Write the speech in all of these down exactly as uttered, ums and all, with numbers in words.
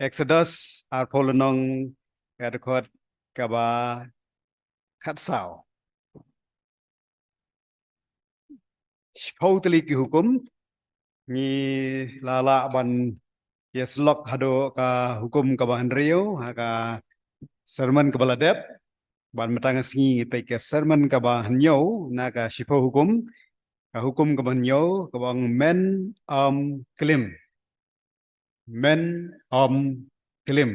Exodus arphew lynnong, ka dkhot kaba khatsaw. Shiphew tylli ki hukum, ngi la lah ban ïasyllok haduh ka hukum kaba hynriew ha ka sermon kaba la dep. Bad mynta ka sngi ngi peit ka sermon kaba hynñiew na ka shiphew hukum. Ka hukum kaba hynñiew kaba ong men ym klim. Men ym klim.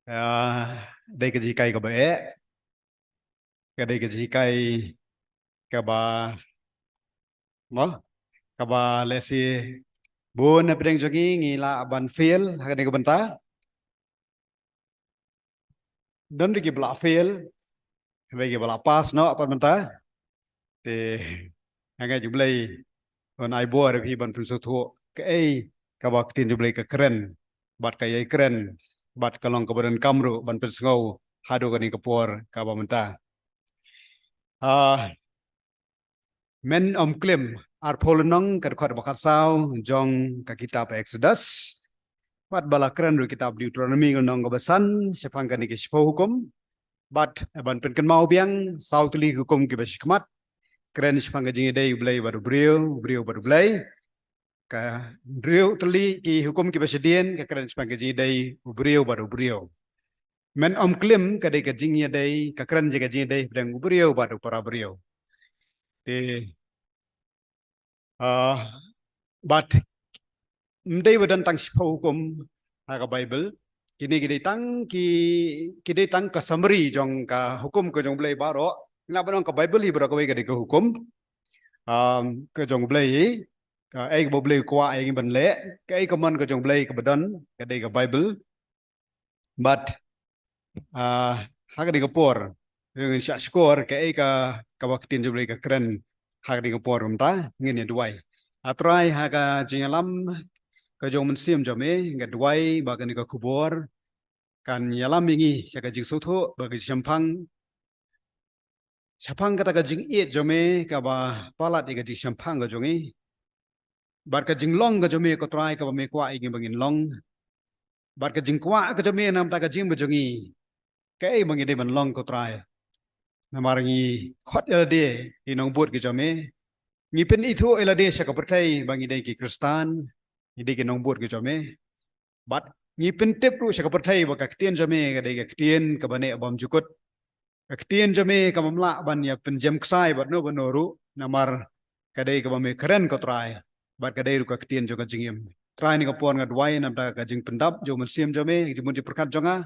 Ah, dei ka jinghikai kaba eh. Ka dei ka jinghikai kaba, mo, kaba lehse bun na pdeng jong ngi ngi lah ban fail ha kane ka bynta. Don ruh kiba la fail, don ruh kiba la pass noh pat mynta. Te nga ngeit U Blei un ai bor ïa phi ban pynsngewthuh kaei kaba ka ktien jong U Blei ka kren, bad ka ïai kren, bad ka long kaba donkam ruh ban pynsngew haduh kane ka por kaba mynta. Ah, men ym klim, arphew lynnong, ka dkhot ba khatsaw jong ka kitab Exodus. Bad ba la kren ruh kitab Deuteronomi, ka lynnong kaba san, shaphang kane ka shiphew hukum. Bad ban pynkynmaw biang, saw tylli ki hukum kiba shakhmat kren shaphang ka jingïadei U Blei bad u briew, u briew bad U Blei. Ka hynriew tylli ki hukum kiba shadien ka kren shaphang ka jingïadei u briew bad u briew. Men ym klim ka dei ka jingïadei, ka kren ïa ka jingïadei hapdeng u briew bad u para briew. Te, ah, bad ym dei ba don tang shiphew hukum ha ka Baibl. Kine ki dei tang ki, ki dei tang ka summary jong ka hukum ka jong U Blei baroh. Ngi lah ban ong ka Baibl hi baroh kawei ka dei ka hukum, um, ka jong U Blei hi. Kaei kaba U Blei u kwah ïa ngi ban leh, kaei ka mon ka jong U Blei kaba don, ka dei ka Baibl. Bad, ah, ha kane ka por, ngin shah shkor kaei ka, kaba ka ktien jong U Blei ka kren ha kane ka por, mynta ngin ïa duwai. A Trai, ha ka jingïalam ka jong u Mynsiem jong me, nga duwai ba kane ka khubor kan ïalam ïa ngi sha ka jingsngewthuh bad ka jingshemphang shaphang kata ka jingïeit jong me kaba palat ïa ka jingshemphang ka jong ngi. Bad ka jinglong ka jong me, ko Trai, kaba me kwah ïa ngi ba ngin long. Bad ka jingkwah ka jong me namar ka jingim ka jong ngi, kaei ba ngi dei ban long, ko Trai. Namar ngi khot ïa lade ki nongbud ki jong me. Ngi pynithuh ïa lade sha ka pyrthei ba ngi dei ki Khristan, ngi dei ki nongbud ki jong me. Bad ngi pyntip ruh sha ka pyrthei ba ka ktien jong me ka dei ka ktien kaba neh bym jukut. Ka ktien jong me kaba ym lah ban ïa pynjem ksai bad no bad no ruh, namar ka dei kaba me kren, ko Trai. Bad ka dei ruh ka ktien jong ka jingim. Trai, ha kane ka por nga duwai namar ka jingpyndap jong u Mynsiem jong me, jingmut jingpyrkhat jong nga.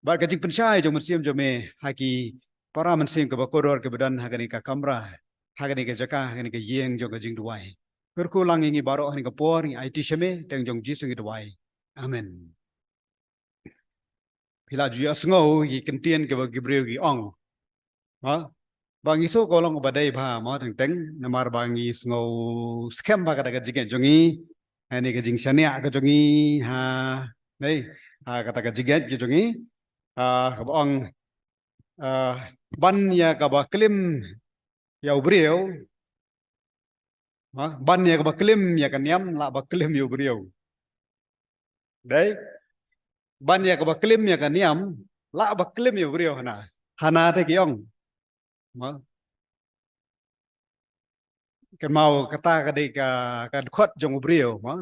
Bad ka jingpynshai jong u Mynsiem jong me ha ki para mynsiem kiba kordor kiba don ha kane ka kamra, ha kane ka jaka, ha kane ka ïing jong ka jingduwai. Kyrkhu lang ïa ngi baroh ha kane ka por, ngi aiti sha me, ha ktien jong U Jisu ngi duwai. Amen. Phi la ju ïohsngew ïa ki ktien kiba ki briew ki ong. Ha? Ba ngi sngew ka long ba dei bha mo, teng teng, namar ba ngi sngew skhem bha kata ka jingngeit jong ngi, ha kane ka jingshaniah ka jong ngi, ha, dei, ha kata ka jingngeit ka jong ngi, ha, kaba ong, ha, ban ïa kaba klim ïa u briew, ha, ban ïa kaba klim ïa ka niam, lah ba klim ïa u briew. Dei? Ban ïa kaba klim ïa ka niam, lah ba klim ïa u briew, hana. Hana te ki ong. Ha? Kynmaw kata ka dei ka, ka dkhot jong u briew, ha?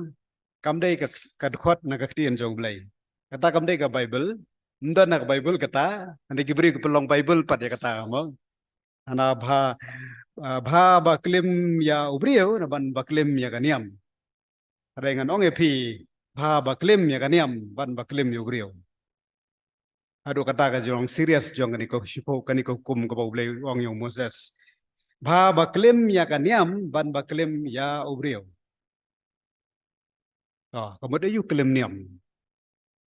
Kam dei ka, ka dkhot na ka ktien jong u Blei. Kata kam dei ka Baibl, ym don na ka Baibl kata, hynrei ki briew ki pynlong Baibl pat ïa kata, mo. Hana bha, ah, bha ba klim ïa u briew, na ban ba klim ïa ka niam. Hynrei ngan ong ïa phi, bha ba klim ïa ka niam, ban ba klim ïa u briew. Haduh kata ka jinglong serious jong kane ka shiphew, kane ka hukum kaba u Blei u ong ïa u Moses. Bha ba klim ïa ka niam, ban ba klim ïa u briew. To, ka mut aïu klim niam?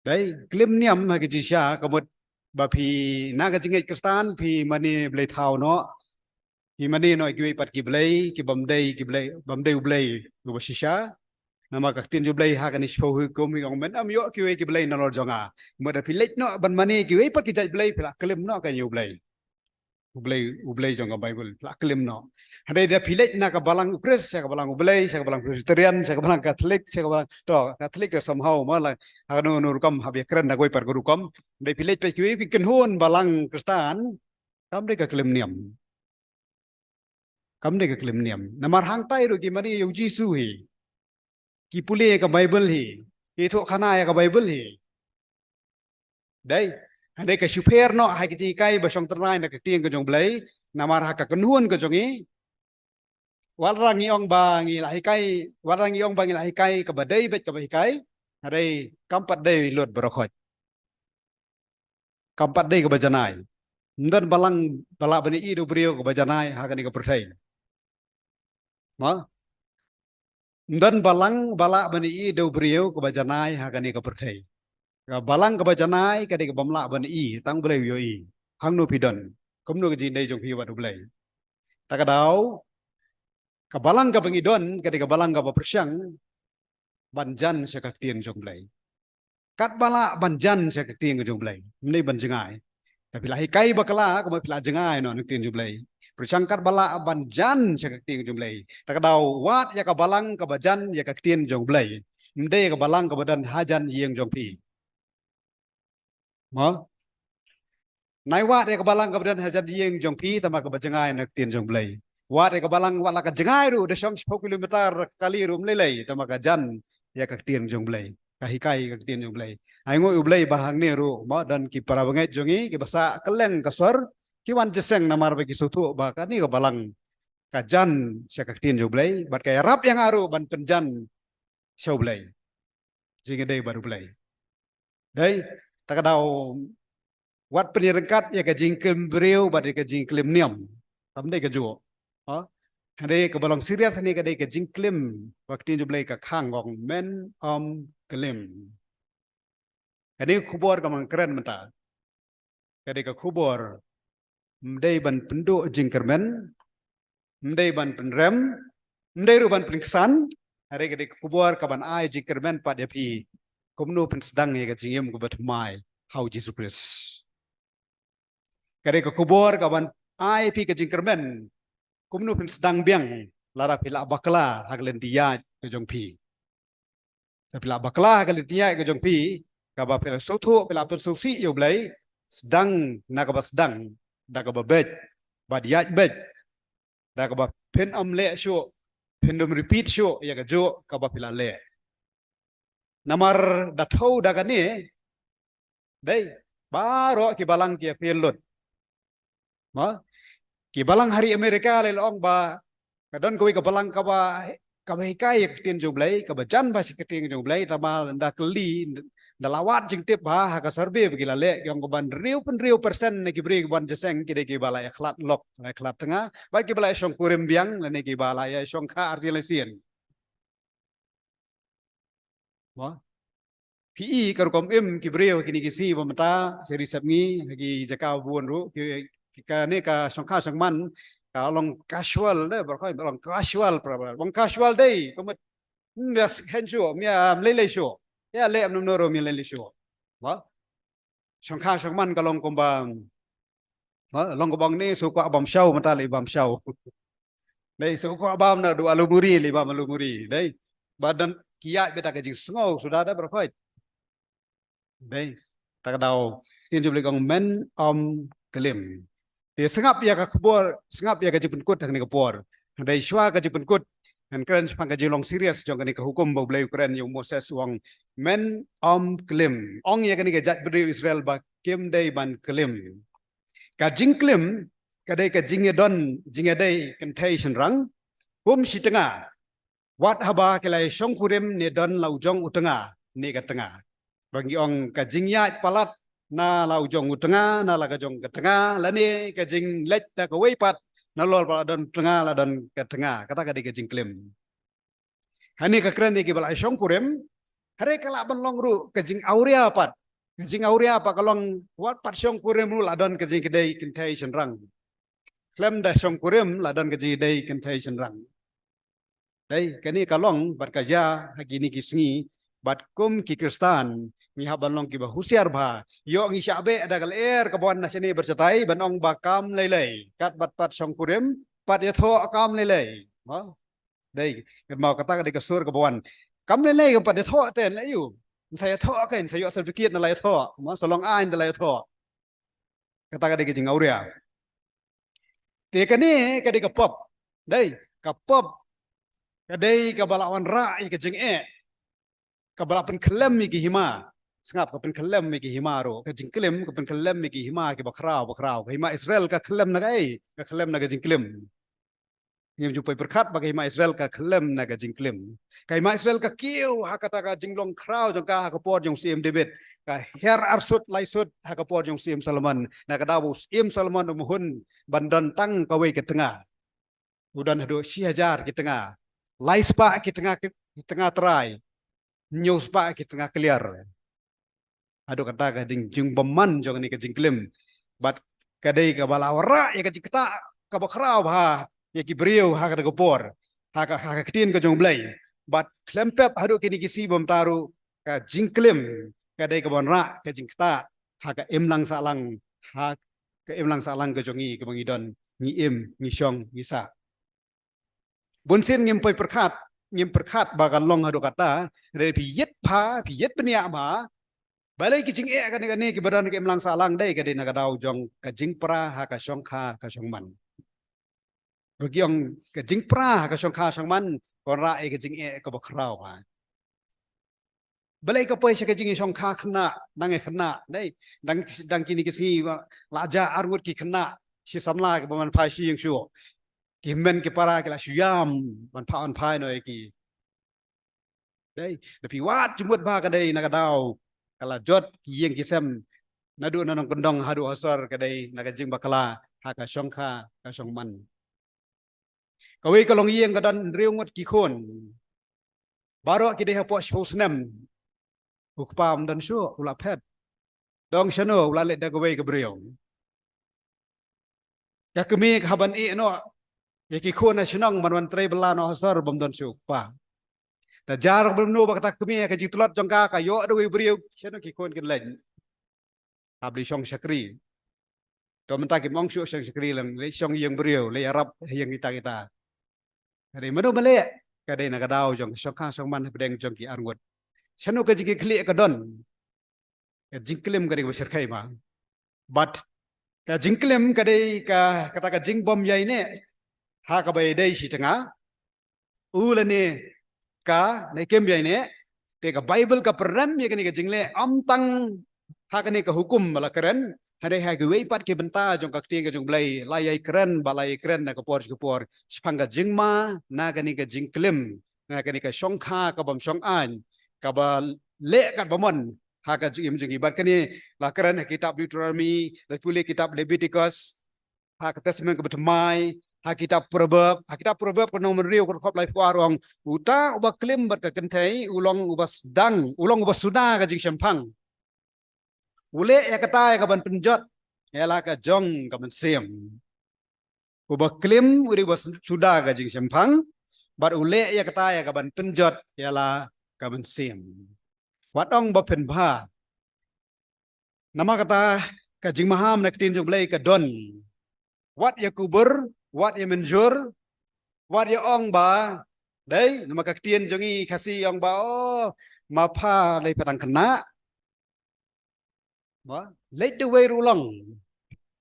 Dei, klim niam ha ka jingshisha, ka mut ba phi na ka jingngeit Khristan, phi mane blei thaw noh. Phi mane noh ïa kiwei pat ki blei, ki bym dei, ki blei, bym dei u Blei uba shisha. Namar ka ktien jong u Blei ha kane shiphew hukum ka ong men ym ïoh kiwei ki blei nalor jong nga. Ka mut da phi leit noh ban mane kiwei pat ki jait blei, phi la klim noh kane ïa u Blei. U Blei, u Blei jong ka Baibl, phi la klim noh. Hynrei da phi leit na ka balang u Khrist, sha ka balang u Blei, sha ka balang Presbyterian, sha ka balang Katholik, sha ka balang, to, Katholik da somehow ma la, ha no no rukom hap ïa kren da kawei pat ka rukom. Hynrei phi leit peit kiwei ki kynhun balang Khristan, kam dei ka klim niam. Kam dei ka klim niam. Namar hangtai ruh ki mane ïa u Jisu hi. Ki pule ïa ka Baibl hi. Ki thoh khana ïa ka Baibl hi. Dei. Hynrei ka shu pher noh ha ki jinghikai ba shong tynrai na ka ktien ka jong u Blei. Namar ha ka kynhun ka jong i. Wat la ngi ong ba ngi la hikai, wat la ngi ong ba ngi la hikai kaba dei beit kaba hikai. Hynrei kam pat dei lut baroh khoit. Kam pat dei kaba janai. Ym don balang ba lah ban ïohi da u briew kaba janai ha kane ka pyrthei. Ma? Ym don balang ba lah ban ïohi da u briew kaba janai ha kane ka pyrthei. Ka balang kaba janai ka dei kaba ym lah ban ïohi, tang u Blei u ïohi. Hangno phi don, kumno ka jingdei jong phi bad u Blei. Ta ka daw, ka balang kaba ngi don ka dei ka balang kaba pyrshang ban jan sha ka ktien jong u Blei. Katba lah ban jan sha ka ktien ka jong u Blei, ym dei ban jngai. Te phi la hikai bakla, kumno phi la jngai noh na ka ktien jong u Blei. Pyrshang katba lah ban jan sha ka ktien ka jong u Blei. Ta ka daw wad ïa ka balang kaba jan ïa ka ktien jong u Blei. Ym dei ka balang kaba don hajan ïing jong phi. Mo? Nai wad ïa ka balang kaba don hajan ïing jong phi, tangba kaba jngai na ka ktien jong u Blei. Wad ïa ka balang, wat la ka jngai ruh, da shong shiphew kilometer ka kali ruh ym lei lei, tangba ka jan ïa ka ktien jong u Blei. Ka hikai ïa ka ktien jong u Blei. Ai nguh ïa u Blei ba hangne ruh, mo, don ki para bangeit jong ngi, kiba sah kylleng ka sor, ki wan jingïaseng namar ba ki sngewthuh ba kane ka balang ka jan sha ka ktien jong u Blei, bad ka ïarap ïa nga ruh ban pynjan sha u Blei. Jingïadei bad u Blei. Dei, ta ka daw wat pynïaryngkat ïa ka jingklim briew bad ïa ka jingklim niam. Kam dei kajuh. Ha? Hynrei kaba long serious hangne ka dei ka jingklim, ba ka ktien jong u Blei ka khang ong men ym klim. Kane ka khubor kaba nga kren mynta. Ka dei ka khubor ym dei ban pynduh jingkyrmen, ym dei ban pynrem, ym dei ruh ban pynksan, hynrei ka dei ka khubor kaban ai jingkyrmen pat ïa phi. Kumno pynsdang ïa ka jingim kaba thymmai ha u Jisu Khrist. Ka dei ka khubor kaban ai phi ka jingkyrmen. Kumno pynsdang biang lada phi la bakla ha ka lynti ïaid ka jong phi. Te phi la bakla ha ka lynti ïaid ka jong phi, kaba phi la sngewthuh, phi la pynsngewsih ïa u Blei, sdang na kaba sdang, da kaba beit, bad ïaid beit, da kaba phin ym leh shuh, phin ym repeat shuh ïa kajuh kaba phi la leh. Namar da thew da kane, dei, baroh ki balang ki ïa fail lut. Mo? Ki balang ha ri Amerika lei la ong ba ka don kawei ka balang kaba, kaba hikai ïa ka ktien jong u Blei, kaba jan bha sha ka ktien jong u Blei, tangba ynda kylli, ynda la wad jingtip bha ha ka survey ba ki la leh, ki ong ba hynriew phew hynriew percent na ki briew kiba wan jingïaseng ki dei kiba la ïa khlad lok, la ïa khlad tnga, bad kiba la ïa shongkurim biang, lane kiba la ïa shongkha arsien laisien. Mo? Phi i ka rukom im ki briew ha kine ki sngi ba mynta, sha ri sepngi, ha ki jaka bun ruh, ki, ki kane ka shongkha shongman, ka long casual, dei, baroh khoit, long casual, pra, pra, long casual dei, kumta, ym ïa skhem shuh, ym ïa, ym lei lei shuh. Ïa leh ym no no ruh ym ïa lei lei shuh. Mo? Shongkha shongman ka long kumba, ha, long kumba ong ne, shu kwah bam shaw, mynta lei bam shaw. Dei, shu kwah bam naduh alu muri, lei bam alu muri. Dei, ba don ki ïaid beit da ka jingsngew suda da baroh khoit. Dei, ta ka daw, ktien jong u Blei ka ong men ym klim. Te sngap ïa ka khubor, sngap ïa ka jingpynkut ha kane ka por. Dei, shuwa ka jingpynkut, ngan kren shaphang ka jinglong serious jong kane ka hukum ba u Blei u kren ïa u Moses, u ong men ym klim. Ong ïa kane ka jaitbynriew Israel ba kim dei ban klim. Ka jingklim ka dei ka jingïadon, jingïadei kynthei shynrang kum shi tnga. Wat haba ki la ïa shongkurim ne don la u jong u tnga ne ka tnga. Ba ngi ong ka jingïaid palat na la u jong u tnga, na la ka jong ka tnga, lane ka jingleit da kawei pat, nalor ba la don tnga, la don ka tnga. Kata ka dei ka jingklim. Hangne ka kren ïa kiba la ïa shongkurim, hynrei ka lah ban long ruh ka jingawria pat. Ka jingawria pat ka long wat pat shongkurim ruh la don ka jingïadei kynthei shynrang. Khlem da shongkurim la don ka jingïadei kynthei shynrang. Dei, kane ka long bad ka jia ha kine ki sngi, bad kum ki Khristan ngi hap ban long kiba husiar bha. Ïoh ngi shah beh da ka lyer kaba wan na shane bad shatai ban ong ba kam lei lei. Kat bad pat shongkurim, pat ïathoh kam lei lei. Mo? Dei, mo, kata ka dei ka sur kaba wan. Kam lei lei kam pat ïathoh te, lei ïu. Sa ïathoh ka, sa ïoh certificate na la ïathoh. Mo, sa long aiñ da la ïathoh. Kata ka dei ka jingawria. Te kane ka dei ka pop. Dei, ka pop ka dei kaba la wanrah ïa ka jingeh, kaba la pynkhyllem ïa ki hima. Sngap, ka pynkhyllem ïa ki hima ruh. Ka jingklim ka pynkhyllem ïa ki hima kiba khraw ba khraw. Ka hima Israel ka khyllem na kaei? Ka khyllem na ka jingklim. Ngim ju poi pyrkhat ba ka hima Israel ka khyllem na ka jingklim. Ka hima Israel ka kiew ha kata ka jinglong khraw jong ka ha ka por jong u Syiem David. Ka hiar arsut laisut ha ka por jong u Syiem Solomon. Na ka daw ba u Syiem Solomon u hun ban don tang kawei ka tnga. U don haduh shi hajar ki tnga. Lai spah ki tnga, ki tnga trai. Hynñiew spah ki tnga kliar. Haduh kata ka jing, jingbymman jong kane ka jingklim. Bad ka dei kaba la wanrah ïa ka jingktah kaba khraw bha ïa ki briew ha kata ka por. Ha ka, ha ka ktien ka jong u Blei. Bad khlem pep haduh kine ki sngi ba mynta ruh ka jingklim ka dei kaba wanrah ka jingktah ha ka imlang sahlang, ha ka imlang sahlang ka jong ngi kaba ngi don, ngi im, ngi shong, ngi sah. Bunsien ngim poi pyrkhat, ngim pyrkhat ba kan long haduh kata, hynrei phi ïit bha, phi ïit bniah bha. Balei ki jingeh kane kane kiba don ha ka imlang sahlang? Dei ka dei na ka daw jong ka jingpra ha ka shongkha ka shongman. Ba ki ong ka jingpra ha ka shongkha shongman ka wanrah ïa ka jingeh kaba khraw bha. Balei ka poi sha ka jingïashongkha khynnah, nang ïa khynnah, dei, dang, dang kine ki sngi ba la jah arngut ki khynnah shi samla kiba man phai shi ïing shuh. Ki hynmen ki para ki la shu ïam ban phah ban phai noh ïa ki. Dei, da phi wad jingmut bha ka dei na ka daw ka la jot ki ïing ki sem naduh na nongkyndong haduh ha sor, ka dei na ka jingbakla ha ka shongkha ka shongman. Kawei ka longïing ka don hynriew ngut ki khun. Baroh ki dei hapoh shiphew snem. U kpa um don shuh, u la phet. Dong shano, u la leit da kawei ka briew. Ka kmie ka hap ban ïeh noh ïa ki khun ha shnong ban wan trei bylla noh ha sor, bym don shuh u kpa. Da jar kumno ba kata ka kmie, ka jingtlot jong ka, ka ïoh da kawei u briew, shano ki khun kin leit. Hap leit shong shakri. To mynta kim ong shuh shong shakri lang, leit shong ïing briew, leit ïarap ha ïing kita kita. Ka dei mano ba leh? Ka dei na ka daw jong ka shongkha shongman hapdeng jong ki arngut. Shano ka jingkitkhlieh ka don? Ka jingklim ka dei kaba shyrkhei bha. Bad ka jingklim ka dei ka, kata ka jingbym ïaineh ha kaba ïadei shi tnga. U lane ka ne kim ïaineh. Te ka Baibl ka pynrem ïa kane ka jingleh, ym tang ha kane ka hukum ba la kren, hynrei ha kiwei pat ki bynta jong ka ktien ka jong U Blei, la ïai kren, ba la ïai kren na ka por sha ka por shaphang ka jingma na kane ka jingklim, na kane ka shongkha kabym shong aiñ, kaba leh katba mon ha ka jingim jong ngi. Bad kane la kren ha kitab Deuteronomy, la pule kitab Leviticus, ha ka Testament kaba thymmai, ha kitab Proverb, ha kitab Proverb ka nong mynriew ka dkhot laiphew ar ong, uta uba klim bad ka kynthei u long uba sdang, u long uba suda ka jingshemphang. U leh ïa kata ïa kaban pynjot ïa la ka jong ka mynsiem. Uba klim u dei uba suda ka jingshemphang, bad u leh ïa kata ïa kaban pynjot ïa la ka mynsiem. Wat ong ba pynbha. Namar kata ka jingmaham na ka ktien jong U Blei ka don. Wat ïa kubur, wat ïa mynjur, wat ïa ong ba, dei, namar ka ktien jong ngi Khasi ong ba, oh, ma pha lei pha dang khynnah. Ba, leit da uwei ruh u long.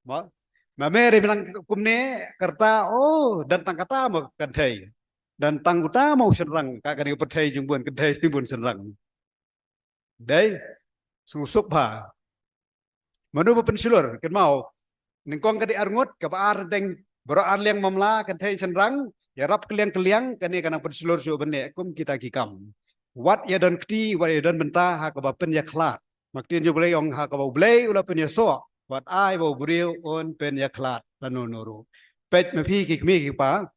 Ba, ma me lei pha dang kumne, kata, oh, don tang kata ma kynthei. Don tang uta ma u shynrang, ka kane ka pyrthei jingbun kynthei jingbun shynrang. Dei, sngewsuk bha. Mano ba pynshlur, kynmaw. Nyngkong ka dei arngut, kaba ar deng, baroh ar liang mamla, kynthei shynrang, ïarap kylliang kylliang, kane ka nang pynshlur shuh ban leh kum kita ki kam. Wat ïa don kti, wat ïa don bynta, ha kaba pynïakhlad. Ma ka ktien jong U Blei ong ha kaba U Blei u la pynïasoh, wat ai ba u briew un pynïakhlad lano lano ruh. Peit ma phi ki kmie ki kpa,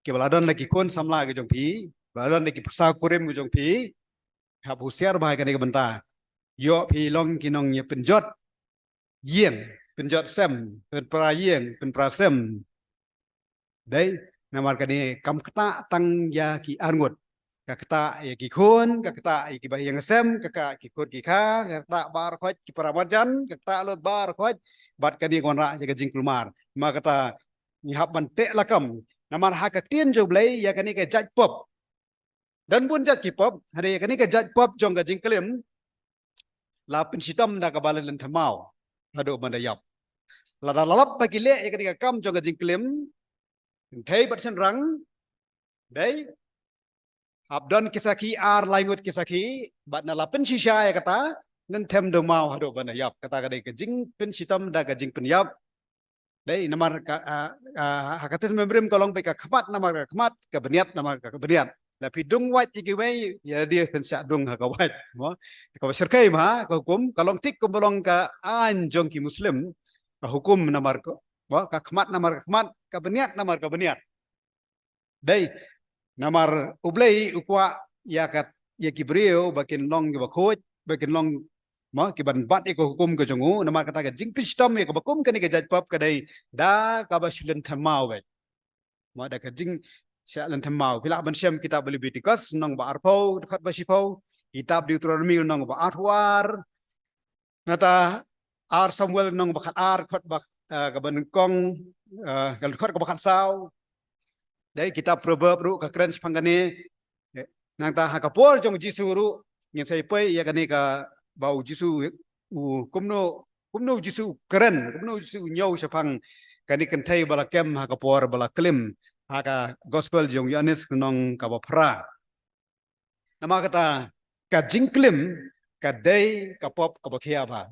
kiba la don la ki khun samla ki jong phi, ba la don la ki pyrsa kurim ki jong phi, hap husiar bha ïa kane ka bynta. Ïoh phi long ki nongïapynjot ïing, pynjot sem, pynpra ïing, pynpra sem. Dei, namar kane kam ktah tang ïa ki arngut. Ka ktah ïa ki khun, ka ktah ïa ki bahaïing sem, ka ktah ki khun ki kha, ka ktah baroh khoit ki para marjan, ka ktah lut baroh khoit, bad kane ka wanrah ïa ka jingkulmar. Ma kata ngi hap ban teh lakam. Namar ha ka ktien jong U Blei ïa kane ka jait pop, don bun jait ki pop, hynrei ïa kane ka jait pop jong ka jingklim la pynshitom da kaba lynthem maw haduh ban da ïap. Lada la lap ba ki leh ïa kane ka kam jong ka jingklim, kynthei bad shynrang, dei, hap don ki sakhi, ar lai ngut ki sakhi, bad na la pynshisha ïa kata, lynthem da maw haduh ban da ïap. Kata ka dei ka jingpynshitom da ka jingpynïap. Dei, namar ka, ah, ah, ha ka Testament Barim ka long beit ka khmat namar ka khmat, ka bniat namar ka bniat. La phi dung wait ïa kiwei, ïa lade phin shah dung ha ka wait. Mo, kaba shyrkhei ma ka hukum, ka long thik kumba long ka aiñ jong ki Muslim, ka hukum namar ka, mo, ka khmat namar ka khmat, ka bniat namar ka bniat. Dei, namar U Blei u kwah ïa ka, ïa ki briew ba kin long kiba khuid, ba kin long, mo, kiban bat ïa ka hukum ka jong u, namar kata ka jingpynshitom ïa kaba kum kane ka jait pop ka dei da kaba shu lynthem maw beit. Mo, da ka jingshah lynthem maw. Phi lah ban shem kitab Leviticus lynnong ba arphew, dkhot ba shiphew, kitab Deuteronomy lynnong ba arphew ar, nangta ar Samuel lynnong ba khat ar, dkhot ba, eh, kaba nyngkong, eh, ka dkhot kaba khat saw. Dei, kitab Proverb ruh ka kren shaphang kane. Eh, nangta ha ka por jong U Jisu ruh ngin sa ïa peit ïa kane kaba U Jisu u kumno, kumno U Jisu u kren, kumno U Jisu u ñiew shaphang kane ka kynthei ba la kem ha ka por ba la klim, ha ka Gospel jong u Ïoannis lynnong kaba phra. Namar kata ka jingklim ka dei ka pop kaba khia bha.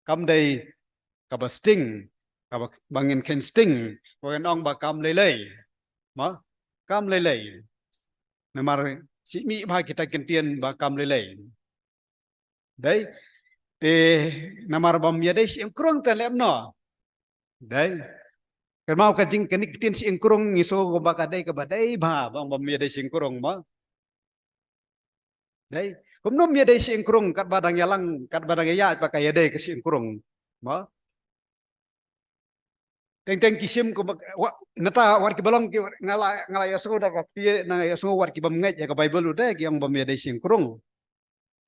Kam dei kaba sting, kaba, ba ngin kheiñ sting, ba ngin ong ba kam lei lei. Mo, kam lei lei. Namar shi mih bha kita ki ktien ba kam lei lei. Dei. Te namar bym ïadei shi ïing krung te lem no. Dei. Kynmaw ka jing, kane ka ktien shi ïing krung ngi sngew kumba ka dei kaba dei bha, bym, bym ïadei shi ïing krung mo. Dei. Kumno ym ïadei shi ïing krung, katba dang ïalang, katba dang ïaid ba ka ïadei ka shi ïing krung. Mo. Teng teng ki shim kumba, wa, nangta wat kiba long ki, nga la, nga la ïohsngew da ka ktien, nga la ïohsngew wat kibym ngeit ïa ka Baibl ruh de ki ong bym ïadei shi ïing krung.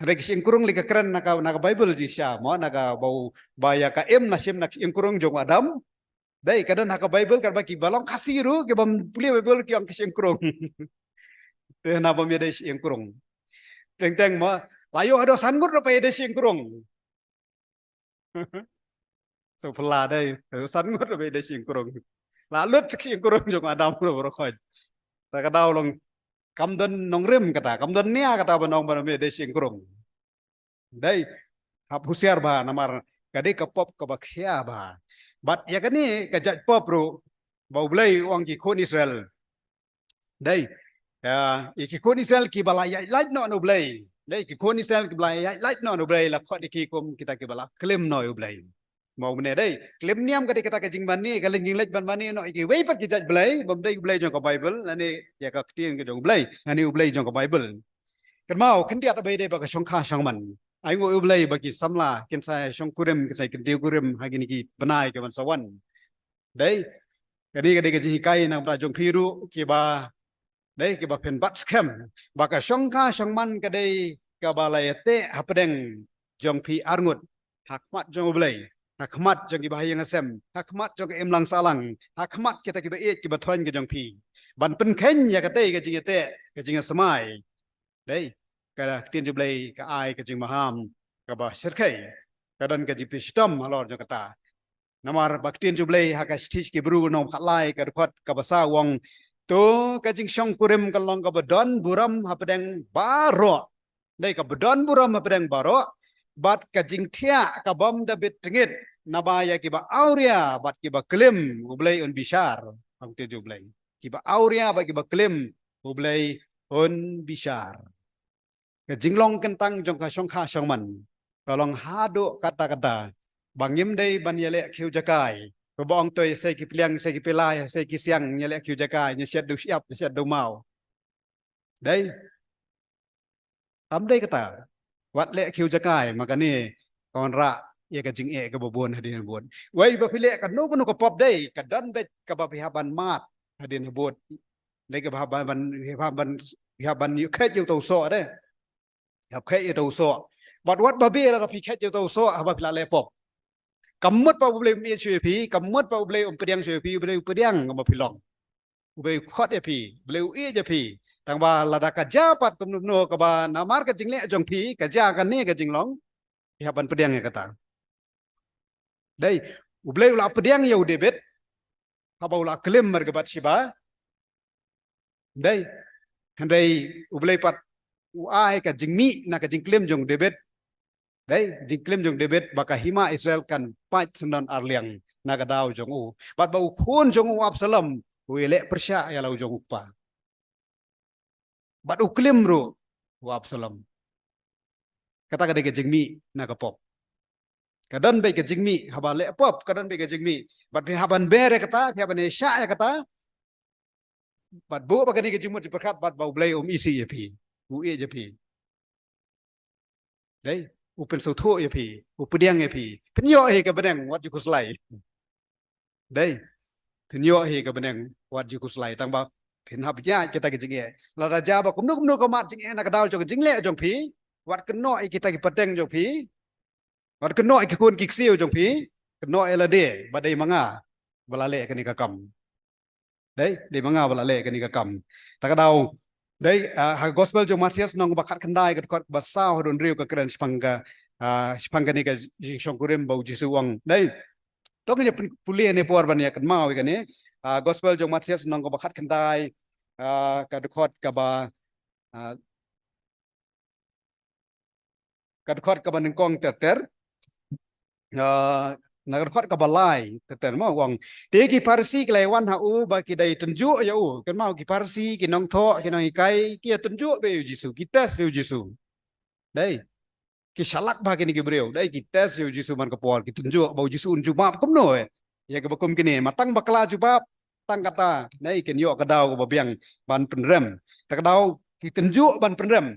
Hynrei ka shi ïing krung lei ka kren na ka, na ka Baibl jingshisha mo, na kaba u, ba ïa ka im la shim na ka shi ïing krung jong u Adam. Dei, ka don ha ka Baibl, katba kiba long Khasi ruh, kibym pule Baibl ki ong ka shi ïing krung. Te na bym ïadei shi ïing krung. Teng teng mo, la ïoh haduh san ngut ruh ba ïadei shi ïing krung. So phylla dei, haduh san ngut ruh ba ïadei shi ïing krung. La lut shi ïing krung jong u Adam ruh baroh khoit. Ta ka daw long kam don nongrim kata, kam don nia kata ban ong ba bym ïadei shi ïing krung. Dei, hap husiar bha namar ka dei ka pop kaba khia bha. Bad ïa kane ka jait pop ruh ba U Blei u ong ki khun Israel. Dei, ïa, ïa ki khun Israel kiba la ïaid lait noh na U Blei. Dei, ki khun Israel kiba la ïaid lait noh na U Blei la khot ïa ki kum kita kiba la klim noh ïa U Blei. Mo, mynne dei, klim niam ka dei kata ka jingmane, ka la jingleit ban mane noh ïa kiwei pat ki jait blei, bym dei U Blei jong ka Baibl, lane ïa ka ktien ka jong U Blei, lane U Blei jong ka Baibl. Kynmaw, khyndiat ba ïadei bad ka shongkha shongman. Ai nguh ïa U Blei ba ki samla kin sa shongkurim, kin sa kyntiew kurim ha kine ki bnai kiban sa wan. Dei, kane ka dei ka jinghikai na ka bynta jong phi ruh kiba, dei, kiba phin bat skhem ba ka shongkha shongman ka dei kaba la ïateh hapdeng jong phi arngut, ha khmat jong U Blei, ha khmat jong kiba ha ïing ha sem, ha khmat jong ka imlang sahlang, ha khmat kita kiba ïeit kiba thoiñ ka jong phi, ban pynkheiñ ïa katei ka jingïateh, ka jingïasmai. Dei, ka ktien jong U Blei ka ai ka jingmaham kaba shyrkhei, ka don ka jingpynshitom halor jong kata. Namar ba ktien jong U Blei ha ka shithi ki Hebru lynnong khatlai ka dkhot kaba saw u ong, to ka jingshongkurim kan long kaba don burom hapdeng baroh. Dei, kaba don burom hapdeng baroh, bad ka jingthiah ka bym da bit tyngit, naba ïa kiba awria bad kiba klim U Blei un bishar. Ong ktien jong U Blei, kiba awria bad kiba klim U Blei un bishar. Ka jinglong kyntang jong ka shongkha shongman ka long haduh katta katta ba ngim dei ban ïaleh khiew jaka. Kaba ong to ïa sei ki pliang, sei ki pila, ïa sei ki siang, ïaleh khiew jaka, ïa shet du shyiap, ïa shet du maw. Dei, kam dei kata. Wat leh khiew jaka, ma kane ka wanrah ïa ka jingeh kaba bun hadien habud. Wei ba phi leh kano kano ka pop dei, ka don beit kaba phi hap ban mad hadien habud. Dei, kaba hap ban, ban, hap ban, hap ban ïa khet ïa uta u soh dei. Hap khet ïa uta u soh. Bad wat ba bha lada phi khet ïa uta u soh haba phi la leh pop. Ka mut ba U Blei um ïeit shuh ïa phi, ka mut ba U Blei um pdiang shuh ïa phi, U Blei u pdiang kumba phi long. U Blei u khot ïa phi, U Blei u ïeit ïa phi. Tang ba lada ka jia pat kumno kumno kaba namar ka jingleh jong phi, ka jia kane ka jinglong, phi hap ban pdiang ïa kata. Dei, U Blei u la pdiang ïa u David, haba u la klim mar ka Bathsheba. Dei, hynrei U Blei pat u ai ka jingmih na ka jingklim jong u David. Dei, jingklim jong u David ba ka hima Israel kan pait syndon arliang na ka daw jong u. Bad ba u khun jong u Absalom, u ïaleh pyrshah ïa la u jong u kpa. Bad u klim ruh u Absalom. Kata ka dei ka jingmih na ka pop. Ka don beit ka jingmih, haba leh pop, ka don beit ka jingmih. Bad phi hap ban ber ïa kata, phi hap ban ïashah ïa kata. Bad buh ba kane ka jingmut jingpyrkhat bad ba U Blei um isih ïa phi. U ïeit ïa phi. Dei, u pynsngewthuh ïa phi, u pdiang ïa phi. Phin ïoh hi ka bneng wat ju khuslai. Dei, phin ïoh hi ka bneng wat ju khuslai. Tang ba phin hap ïaid kita ki jingeh. Lada jia ba kumno kumno ka mat jingeh na ka daw jong ka jingleh jong phi, wat kynnoh ïa kita ki pateng jong phi, wat kynnoh ïa ki khun ki ksiew jong phi, kynnoh ïa lade ba dei ma nga ba la leh kane ka kam. Dei, dei ma nga ba la leh kane ka kam. Ta ka daw, dei, ah, ha gospel jong Mathaios lynnong ba khatkhyndai ka dkhot ba saw haduh hynriew ka kren shaphang ka, ah, shaphang kane ka jingshongkurim ba u Jisu u ong. Dei. To ngin ïa pyn-, pule ne por ban ïa kynmaw ïa kane. Ah, gospel jong Mathaios lynnong ba khatkhyndai, ah, ka dkhot kaba, ah, ka dkhot kaba nyngkong ter ter. Ah, na ka dkhot kaba lai ter ter mo u ong. Te ki Pharisi ki la wan ha u ba ki dei tynjuh ïa u. Kynmaw ki Pharisi, ki nongthoh, ki nonghikai, ki ïa tynjuh bha ïa u Jisu, ki test ïa u Jisu. Dei. Ki shalak bha kine ki briew. Dei, ki test ïa u Jisu man ka por, ki tynjuh ba u Jisu un jubab kumno eh. Ïa kaba kum kine, ma tang bakla jubab, tang kata, dei kin ïoh ka daw kaba biang ban pynrem. Ta ka daw ki tynjuh ban pynrem.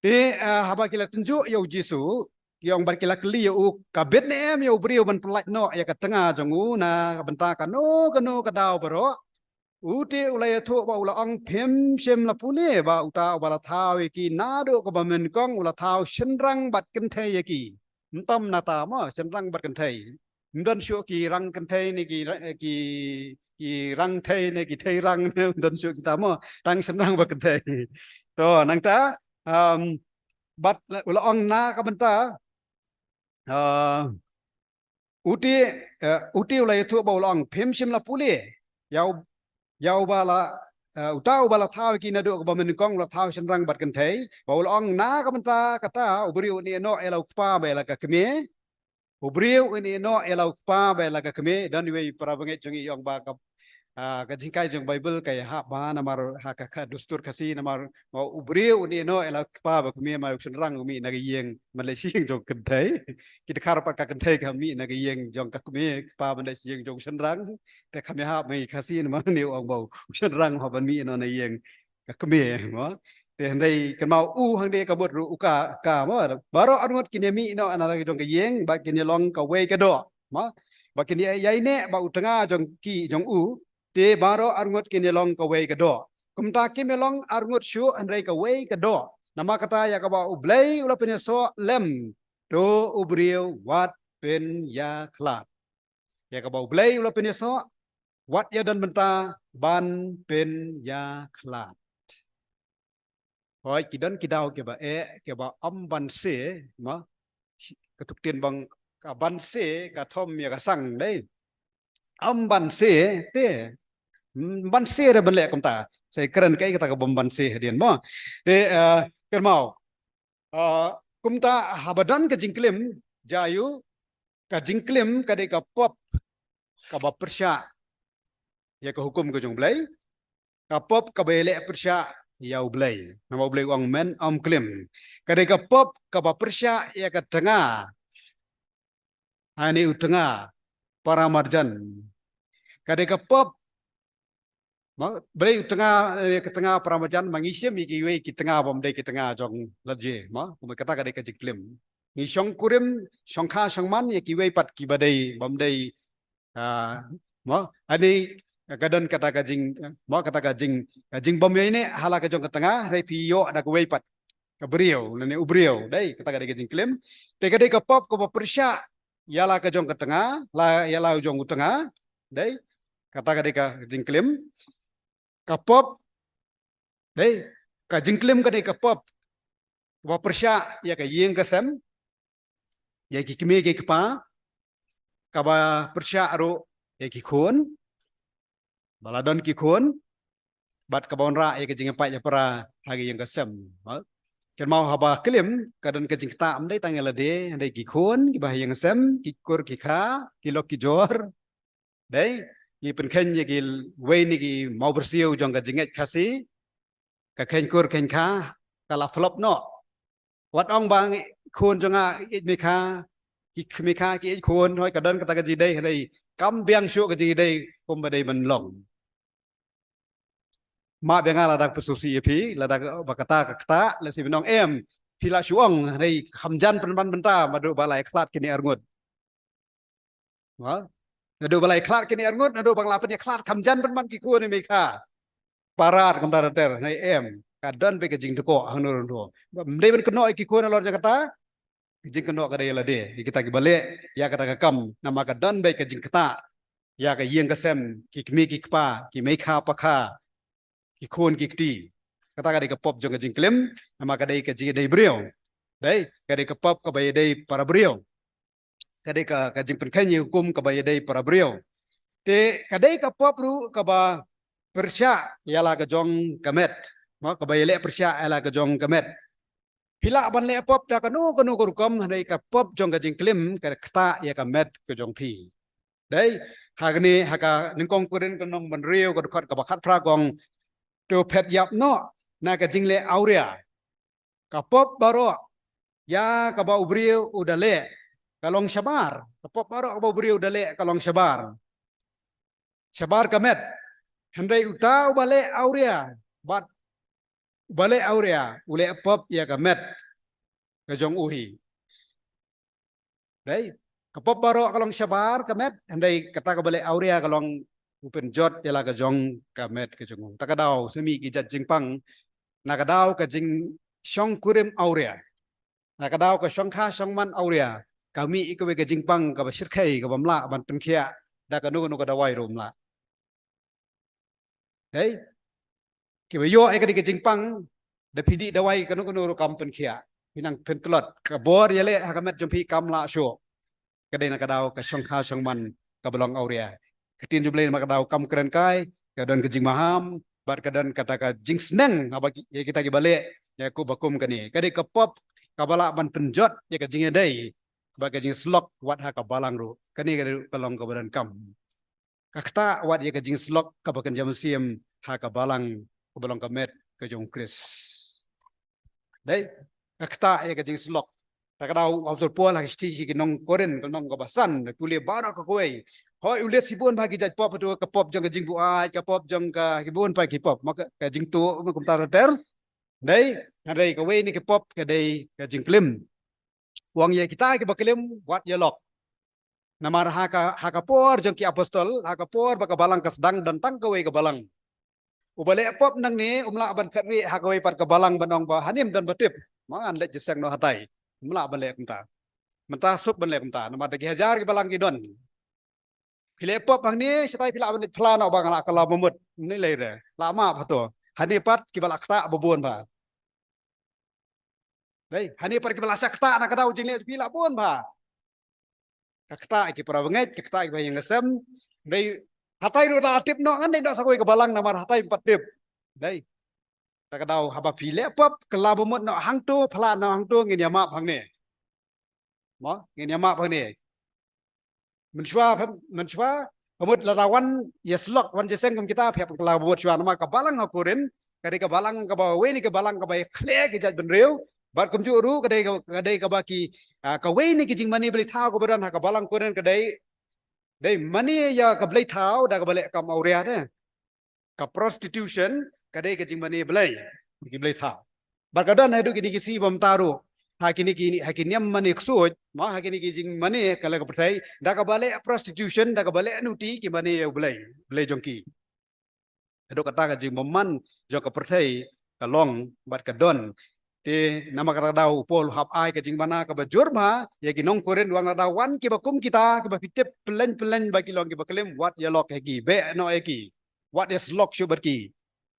Te, ah, haba ki la tynjuh ïa u Jisu, ki ong bad ki la kylli ïa u, ka bit ne em ïa u briew ban pyllait noh ïa ka tnga jong u na ka bynta kano kano ka daw baroh. U te u la ïathuh ba u la ong phim shym la pule ba uta uba la thaw ïa ki naduh kaba mynnyngkong u la thaw shynrang bad kynthei ïa ki. Ym tam nangta mo, shynrang bad kynthei. Ym don shuh ki rang kynthei ne ki ra-, ki, ki rang thei ne ki thei rang ne ym don shuh kita mo. Tang shynrang bad kynthei. To, nangta, um, bad u la ong na ka bynta, uh, u te, uh, u te u la ïathuh ba u la ong phim shym la pule. Ïa u, ïa uba la, uh, uta uba la thaw ïa ki naduh kaba mynnyngkong u la thaw shynrang bad kynthei. Ba u la ong na ka bynta kata u briew un ïehnoh ïa la u kpa bad ïa la ka kmie. U briew un ïehnoh ïa la u kpa bad ïa la ka kmie, don iwei para bangeit jong ngi i ong ba ka, ah, ka jinghikai jong Baibl ka ïahap bha namar ha ka, ka dustur Khasi namar u briew un ïehnoh ïa la u kpa bad kmie, namar u shynrang u mih na ka ïing ban leit sha ïing jong kynthei. Ki dkhar pat ka kynthei ka mih na ka ïing jong ka kmie, kpa ban leit sha ïing jong u shynrang. Te kam ïahap ma ngi Khasi namar une u ong ba u shynrang u hap ban mih noh na ïing ka kmie mo. Te hynrei kynmaw u hangne ka mut ruh u ka, ka mo. Baroh arngut kin ïa mih noh na la ka jong ka ïing bad kin ïa long kawei ka doh mo. Bad kin ïa, ïaineh bad u tnga jong ki jong u. Te baroh arngut kin ïa long kawei ka doh. Kumta kim ïa long arngut shuh hynrei kawei ka doh. Namar kata ïa kaba U Blei u la pynïasoh lem, to u briew wat pynïakhlad. Ïa kaba U Blei u la pynïasoh, wat ïa don bynta ban pynïakhlad. Hooid, ki don ki daw kiba eh, kiba ym ban se, mo. Ka duk ktien bang ka ban se, ka thom ïa ka sang, dei. Ym ban se, te. Ym ban se re ban leh kumta. Sa kren kaei kata kaba ym ban se hadien, mo. Te, eh, kynmaw. Ah, kumta haba don ka jingklim, jia aiu, ka jingklim ka dei ka pop kaba pyrshah ïa ka hukum ka jong U Blei, ka pop kaba ïaleh pyrshah ïa U Blei. Namar U Blei u ong men ym klim. Ka dei ka pop kaba pyrshah ïa ka tnga. Hangne u tnga para marjan. Ka dei ka pop. Ma, balei u tnga, eh, ka tnga para marjan, ma ngi shim ïa kiwei ki tnga bym dei ki tnga jong lade, ma, kumba kata ka dei ka jingklim. Ngi shongkurim, shongkha shongman ïa kiwei pat kiba dei, bym dei, ah, ma, ani ka don kata ka jing, ma, kata ka jing, ka jingbymïaineh ha la ka jong ka tnga, hynrei phi ïoh da kawei pat ka briew, lane u briew, dei, kata ka dei ka jingklim. Te ka dei ka pop kaba pyrshah ïa la ka jong ka tnga, la ïa la jong u tnga. Dei, kata ka dei ka jingklim. Ka pop, dei, ka jingklim ka dei ka pop. Kaba pyrshah ïa ka ïing ka sem, ïa ki kmie ki kpa, kaba pyrshah ruh ïa ki khun, ba la don ki khun, bad kaba wanrah ïa ka jingïapait ïapra ha ka ïing ka sem. Ha? Kynmaw haba klim, ka don ka jingktah ym dei tang ïa lade, hynrei ki khun, kiba ha ïing ka sem, ki kur ki kha, ki lok ki jor. Dei, ngi pynkheiñ ïa kiwei na ki mawbyrsiew jong ka jingngeit Khasi, ka kheiñ kur kheiñ kha, ka la flop noh. Wat ong ba ngi khun jong nga ïeit me kha, ki khmih kha ki ïeit khun, hoi ka don kata ka jingdei, hynrei kam biang shuh ka jingdei kumba dei ban long. Ma biang nga lada pynsusi ïa phi, lada ba kata ka ktah, lehse phin ong em, phi la shu ong, hynrei kham jan pynban bynta, naduh ba la ïakhlad kine arngut. Ha? Naduh ba la ïakhlad kine arngut, naduh ba la pynïakhlad kham jan pynban ki khun ïa me kha. Parat kumta ter ter, hynrei em, ka don beit ka jingdkoh hangno hangno. Ym dei ban kynnoh ïa ki khun halor jong kata, ka jingkynnoh ka dei ïa lade, ïa kita kiba leh ïa kata ka kam, namar ka don beit ka jingktah ïa ka ïing ka sem, ki kmie ki kpa, ki mei kha pa kha, ki khun ki kti. Kata ka dei ka pop jong ka jingklim, namar ka dei ka jingïadei briew. Dei, ka dei ka pop kaba ïadei para briew. Ka dei ka, ka jingpynkheiñ ïa ka hukum kaba ïadei para briew. Te ka dei ka pop ruh kaba pyrshah ïa la ka jong ka met. Mo, kaba ïaleh pyrshah ïa la ka jong ka met. Phi lah ban leh pop da kano kano ka rukom, hynrei ka pop jong ka jingklim ka ktah ïa ka met ka jong phi. Dei, ha kane, ha ka nyngkong Korinth ka lynnong ba hynriew ka dkhot kaba khatphra ka ong, to phet ïap noh na ka jingleh awria. Ka pop baroh ïa kaba u briew u da leh ka long shabar. Ka pop baroh kaba u briew u da leh ka long shabar. Shabar ka met. Hynrei uta uba leh awria, bad uba leh awria, u leh pop ïa ka met ka jong u hi. Dei, ka pop baroh ka long shabar ka met, hynrei kata kaba leh awria ka long u pynjot ïa la ka jong ka met ka jong u. Ta ka daw, sa mih ki jait jingpang, na ka daw ka jingshongkurim awria. Na ka daw ka shongkha shongman awria, ka mih ïa kawei ka jingpang kaba shyrkhei, kaba ym lah ban pynkhiah da kano kano ka dawai ruh ym lah. Hei. Kiba ïoh ïa kane ka jingpang, da phi dih dawai kano kano ruh kam pynkhiah. Phi nang pyntlot, ka bor ïaleh ha ka met jong phi kam lah shuh. Ka dei na ka daw ka shongkha shongman kaba long awria. Ka ktien jong U Blei namar ka daw kam kren kai, ka don ka jingmaham, bad ka don kata ka jingsneng, haba ki, ïa kita kiba leh ïa ka ba kum kane. Ka dei ka pop kaba lah ban pynjot ïa ka jingïadei bad ka jingsyllok wat ha ka balang ruh. Kane ka dei ka long kaba donkam. Ka ktah wat ïa ka jingsyllok kaba kynja mynsiem ha ka balang kaba long ka met ka jong U Khrist. Dei, ka ktah ïa ka jingsyllok. Ta ka daw u apostol Paul ha ka shithi sha ki nong Korinth, ka lynnong kaba san, da pule baroh ka kawei. Hooid, u leh shibun bha ki jait pop, hato ka pop jong ka jingbuaid, ka pop jong ka, ki bun pat ki pop. Ma ka, ka jingtuh, ma kumta ter ter. Dei, hynrei kawei na ki pop ka dei ka jingklim. U ong ïa kita kiba klim, wat ïalok. Namar ha ka, ha ka por jong ki apostol, ha ka por ba ka balang ka sdang, don tang kawei ka balang. Uba leh pop nangne, um lah ban phet rieh ha kawei pat ka balang ban ong ba hangne ym don ba tip. Ma ngan leit jingïaseng noh hatai. Um lah ban leh kumta. Mynta suk ban leh kumta. Namar da ki hajar ki balang ki don. Phi leh pop hangne, shatai phi lah ban leit phla noh ba nga la kylla bamut. Ym lei re. La map hato. Hangne pat kiba la ktah ba bun bha. Dei, hangne pat kiba la shah ktah na ka daw jingleh phi la bun bha. Ka ktah ki para bangeit, ka ktah kiba ha ïing ha sem. Dei, hatai ruh la tip noh, ngan dei noh sa kawei ka balang namar hatai ym pat tip. Dei. Ta ka daw haba phi leh pop, kylla bamut noh hangto, phla noh hangto, ngin ïa map hangne. Mo, ngin ïa map hangne. Mynshuwa, phem, mynshuwa, ka mut lada wan ïasyllok, wan jingïaseng kum kita, phi hap kylla bamut shuwa namar ka balang ha Korinth, ka dei ka balang kaba wei na ki balang kaba ïakhleh ki jaitbynriew, bad kumjuh ruh ka dei ka, ka dei kaba ki, ah, kawei na ki jingmane blei thaw kaba don ha ka balang Korinth ka dei, dei mane ïa ka blei thaw da kaba leh kam awria te. Ka prostitution, ka dei ka jingmane blei, ki blei thaw. Bad ka don haduh kine ki sngi ba mynta ruh. Ha kine ki, ha ki niam mane ksuid, ma ha kine ki jingmane ka la ka pyrthei, da kaba leh prostitution, da kaba leh nuti ki mane ïa u blei, blei jong ki. Haduh kata ka jingbymman jong ka pyrthei ka long bad ka don. Te namar kata ka daw u Paul u hap ai ka jingbana kaba jur bha ïa ki nong Korinth, u ong lada wan kiba kum kita, kiba phi tip pyllein pyllein ba ki long kiba klim, wat ïalok ïa ki, beh noh ïa ki, wat ïasyllok shuh bad ki.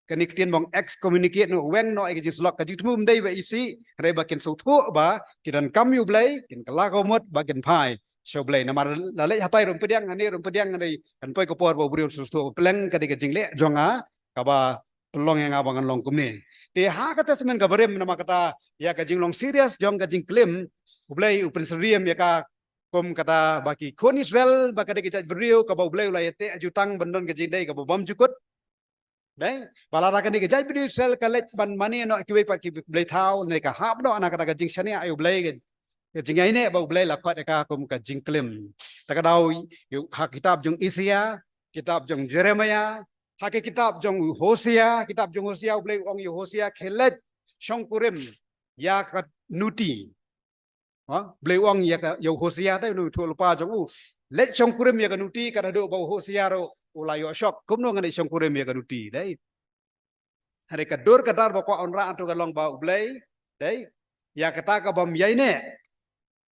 Kane ka ktien ba ong excommunicate noh, weng noh ïa ka jingsyllok, ka jingthmu ym dei ba isih, hynrei ba kin sngewthuh ba ki donkam ïa U Blei, kin kylla ka mut ba kin phai sha U Blei. Namar la leit hatai ruh ym pdiang, hangne ruh ym pdiang, hynrei kan poi ka por ba u briew un sngewthuh ba pleng ka dei ka jingleh jong nga kaba pynlong ïa nga ba ngan long kumne. Te ha ka Testament kaba rim, namar kata ïa ka jinglong serious jong ka jingklim, U Blei u pynsyriem ïa ka kum kata ba ki khun Israel, ba ka dei ka jaitbynriew kaba U Blei u la ïateh jutang ban don ka jingdei kaba bymjukut. Dei, ba lada kane ka jaitbynriew Israel ka leit ban mane noh kiwei pat ki blei thaw, ne ka hap noh na kata ka jingshaniah ïa U Blei, ka, ka jingïaineh ba U Blei la khot ïa ka kum ka jingklim. Ta ka daw ïa, ha kitab jong Isaïah, kitab jong Jeremiah, ha ka kitab jong Hosea, kitab jong Hosea U Blei u ong ïa Hosea, khie leit shongkurim ïa ka nuti. Ha? U Blei u ong ïa ka, ïa u Hosea te, u nongïathuhlypa jong u. Leit shongkurim ïa ka nuti, kat haduh ba u Hosea ruh u la ïoh shok. Kumno ngan leit shongkurim ïa ka nuti, dei. Hynrei ka dur ka dar ba kwah un rah hangto ka long ba U Blei, dei. Ïa kata ka bym ïaineh,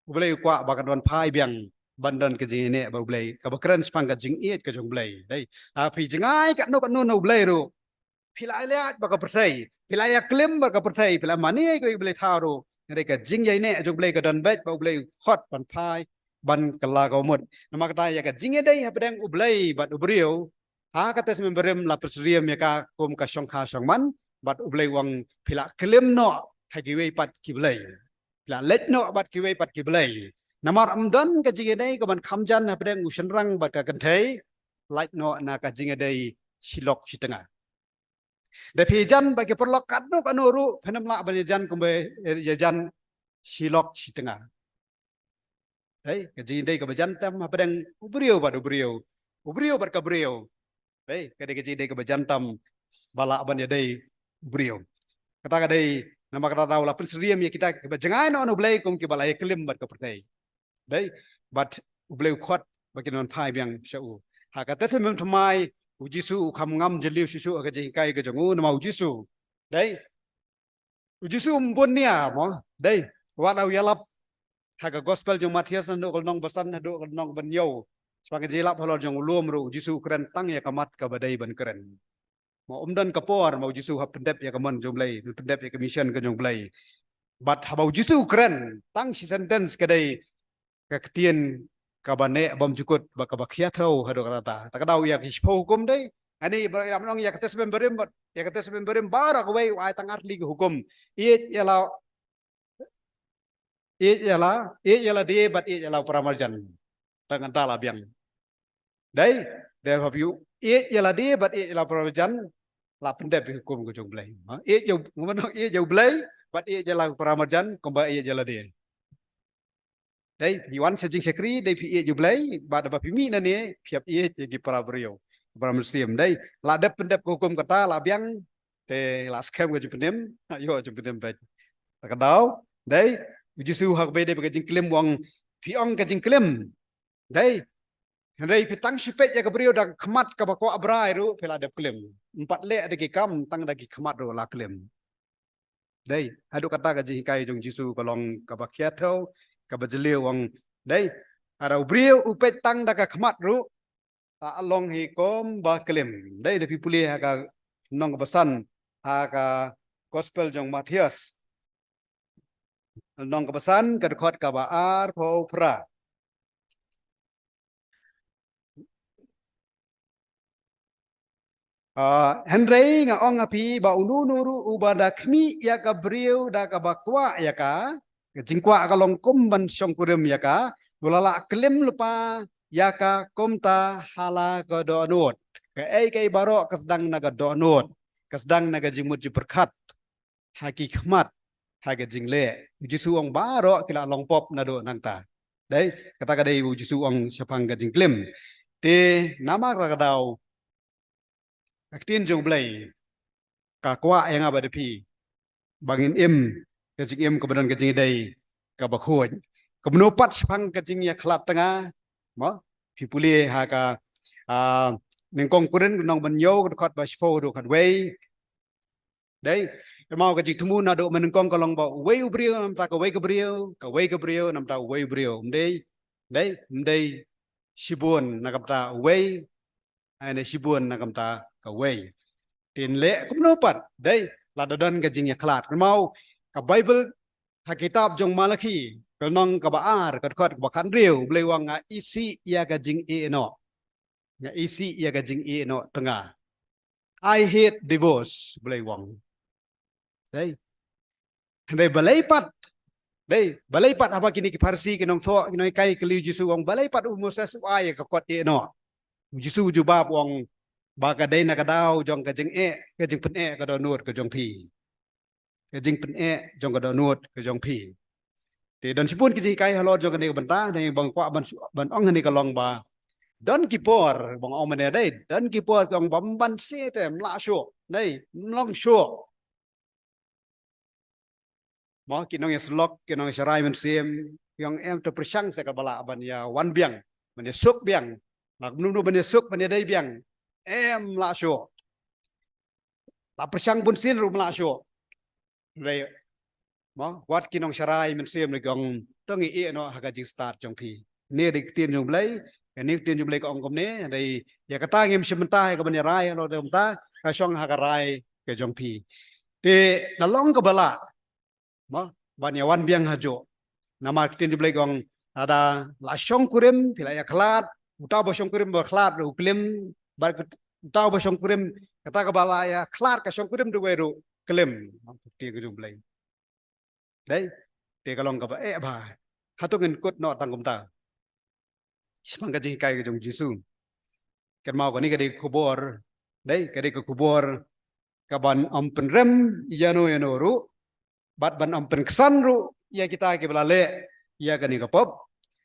U Blei u kwah ba kan wan phai biang ban don ka jingïaineh bad U Blei, kaba kren shaphang ka jingïeit ka jong U Blei, dei. Ha, phi jngai katno katno na U Blei ruh, phi la ïaid bad ka pyrthei, phi la ïaklim bad ka pyrthei, phi la mane ïa kiwei ki blei thaw ruh, hynrei ka jingïaineh jong U Blei ka don beit, ba U Blei u khot ban phai ban kylla ka mut. Namar kata ïa ka jingïadei hapdeng U Blei bad u briew, ha ka Testament barim la pynsyriem ïa ka kum ka shongkha shongman, bad U Blei u ong phi la klim noh ha kiwei pat ki blei, phi la leit noh bad kiwei pat ki blei. Namar ym don ka jingïadei kaban kham jan hapdeng u shynrang bad ka kynthei, lait noh na ka jingïadei shilok shitnga. Da phi jan bad ki paralok katno katno ruh, phin ym lah ban ïajan kumba ïajan shilok shitnga. Dei, ka jingïadei kaba jan tam hapdeng u briew bad u briew, u briew bad ka briew. Dei, ka dei ka jingïadei kaba jan tam ba lah ban ïadei u briew. Kata ka dei namar kata daw la pynsyriem ïa kita kiba jngai noh na U Blei kum kiba la ïaklim bad ka pyrthei. Dei, bad U Blei u khot ba kin wan phai biang sha u. Ha ka Testament Thymmai, u Jisu u kham ngam jylliew shuh shuh ha ka jinghikai ka jong u, namar u Jisu, dei, u Jisu um bun nia mo, dei, wat la u ïalap ha ka Gospel jong Mathaios naduh ka lynnong ba san haduh ka lynnong ba hynñiew. Shaphang ka jingïalap halor jong u lum ruh, u Jisu u kren tang ïa ka mat kaba dei ban kren. Mo, um don ka por ma u Jisu u hap pyndep ïa ka mon jong U Blei, pyndep ïa ka mission ka jong U Blei. Bad haba u Jisu u kren, tang shi sentence ka dei ka ktien kaba neh bymjukut bad kaba khia thew haduh katta. Ta ka daw ïa ki shiphew hukum dei. Ani ba ïa mynta ïa ka Testament barim bad ïa ka Testament barim baroh kawei u ai tang ar tylli ki hukum. Ïeit ïa la, ïeit ïa la, ïeit ïa lade bad ïeit ïa la u para marjan. Tang kata la biang. Dei, dei ba phi ïeit ïa lade bad ïeit ïa la u para marjan, la pyndep ïa ki hukum ka jong U Blei. Ha, ïeit ïa u, ïeit ïa U Blei bad ïeit ïa la u para marjan kumba ïeit ïa lade. Dei, phi wan sha jingshakri, dei phi ïeit ïa U Blei, bad haba phi mih nangne, phi hap ïeit ïa ki para briew, para mynsiem. Dei, la dep pyndep ka hukum kata, la biang, te la skhem ka jingpynim, ha, ïoh jingpynim beit. Ta ka daw, dei, u Jisu ha kaba ïadei bad ka jingklim u ong, phi ong ka jingklim. Dei, hynrei phi tang shu peit ïa ka briew da ka khmat kaba kwah brai ruh, phi la dep klim. Ym pat leh da ki kam, tang da ki khmat ruh la klim. Dei, haduh katta ka jinghikai jong u Jisu ka long kaba khia thew, kaba jylliew u ong. Dei, lada u briew u peit tang da ka khmat ruh, la long hi kum ba klim. Dei, da phi pule ha ka lynnong kaba san, ha ka Gospel jong Mathaios. Lynnong kaba san, ka dkhot kaba arphew phra. Ah, hynrei nga ong ha phi ba uno uno ruh uba da khmih ïa ka briew da kaba kwah ïa ka, ka jingkwah ka long kum ban shongkurim ïa ka, u la lah klim lypa ïa ka kumta ha la ka dohnud. Kaei kaei baroh ka sdang na ka dohnud, ka sdang na ka jingmut jingpyrkhat ha ki khmat, ha ka jingleh. U Jisu u ong baroh ki la long pop naduh nangta. Dei, kata ka dei u Jisu u ong shaphang ka jingklim. Te namar kata ka daw, ka ktien jong U Blei ka kwah ïa nga bad phi ba ngin im ka jingim kaba don ka jingïadei kaba khuid. Kumno pat shaphang ka jingïakhlad tnga, mo, phi pule ha ka, ah, Nyngkong Korinth lynnong ba hynñiew, ka dkhot ba shiphew haduh khatwei. Dei, Kynmaw ka jingthmu naduh mynnyngkong ka long ba uwei u briew namar ka wei ka briew, ka wei ka briew namar uwei u briew. Ym dei, dei, ym dei shibun na ka bynta uwei, ai ne shibun na ka bynta ka wei. Te yn leh kumno pat, dei, lada don ka jingïakhlad. Kynmaw ka Baibl ha kitab jong Malaki, ka lynnong kaba ar, ka dkhot kaba khathynriew, U Blei u ong nga isih ïa ka jingïehnoh. Nga isih ïa ka jingïehnoh tnga. I hate divorce, U Blei u ong. Dei. Hynrei balei pat, dei, balei pat haba kine ki Pharisi, ki nongthoh, ki nonghikai ki kylli u Jisu, u ong balei pat u Moses u ai ïa ka kot ïehnoh. U Jisu u jubab u ong ba ka dei na ka daw jong ka jingeh, ka jingpyneh ka dohnud ka jong phi. Ka jingpyneh jong ka dohnud ka jong phi. Te don shibun ki jinghikai halor jong kane ka bynta, ne ba nga kwah ban, ban ong hangne ka long ba don ki por, ba nga ong mynne, dei, don ki por ki ong ba ym ban sngewthuh, ym lah shuh, dei, ym long shuh. Mo, ki nongïasyllok, ki nongïasharai mynsiem, ki ong em, to pyrshang sa kaba lah ban ïawan biang, ban ïasuk biang. Lah kumno kumno ban ïasuk, ban ïadei biang. Em, lah shuh. Lah pyrshang bun sien ruh ym lah shuh. Hynrei, mo, wat ki nongsharai mynsiem ruh ki ong, to ngi ïehnoh ha ka jingstad jong phi. Kane dei ka ktien jong U Blei, kane ka ktien jong U Blei ka ong kumne, hynrei ïa kata ngim shym bynta ïa ka ban ïarai, halor kata ka shong ha ka rai ka jong phi. Te la long kaba lah, mo, ban ïawan biang hajuh. Namar ka ktien jong U Blei ka ong, lada la shongkurim phi la ïakhlad, uta uba shongkurim ba khlad ruh u klim, bad uta uba shongkurim, kata kaba la ïakhlad ka shongkurim da uwei ruh klim. Ka ktien ka jong U Blei. Dei, te ka long kaba eh bha. Hato ngin kut noh tang kumta? Shaphang ka jinghikai ka jong U Jisu. Kynmaw kane ka dei ka khubor, dei, ka dei ka khubor kaban ym pynrem ïano ïano ruh, bad ban ym pynksan ruh ïa kita kiba la leh ïa kane ka pop.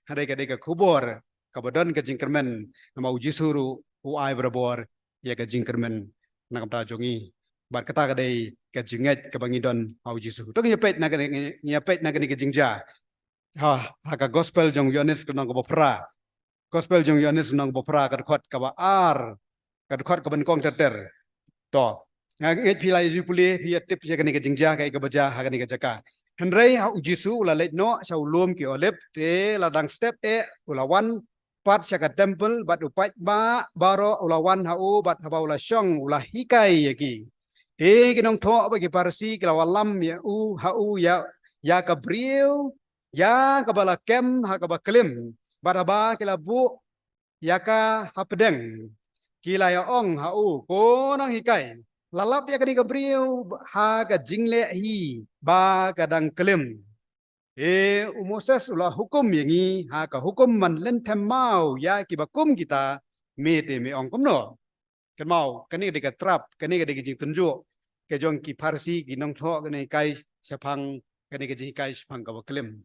Hynrei ka dei ka khubor kaba don ka jingkyrmen, namar U Jisu ruh u ai barabor ïa ka jingkyrmen na ka bynta jong ngi. Bad kata ka dei ka jingngeit kaba ngi don ha U Jisu. To ngin ïa peit na kane, ngin ïa peit na kane ka jingjia. Ha, ha ka gospel jong u Ïoannis ka lynnong kaba phra. Gospel jong u Ïoannis ka lynnong kaba phra, ka dkhot kaba ar, ka dkhot kaba nyngkong ter ter. To. Nga ngeit phi la ïa ju pule, phi ïa tip ïa kane ka jingjia kaei kaba jia ha kane ka jaka. Hynrei ha U Jisu u la leit noh sha u lum ki Olib, te la dang step eh u la wan pat sha ka templ, bad u paidbah baroh u la wan ha u, bad haba u la shong u la hikai ïa ki. Te ki nongthoh bad ki Pharisi ki la wallam ïa u, ha u ïa, ïa ka briew ïa kaba la kem ha kaba klim. Bad haba ki la buh ïa ka hapdeng, ki la ïa ong ha u, ko nonghikai, la lap ïa kane ka briew ha ka jingleh hi ba ka dang klim. E, u Moses u la hukum ïa ngi ha ka hukum ban lynthem maw ïa kiba kum kita, me te me ong kumno? Kynmaw, kane ka dei ka trap, kane ka dei ka jingtynjuh ka jong ki Pharisi, ki nongthoh, kane ka hikai shaphang, kane ka jinghikai shaphang kaba klim.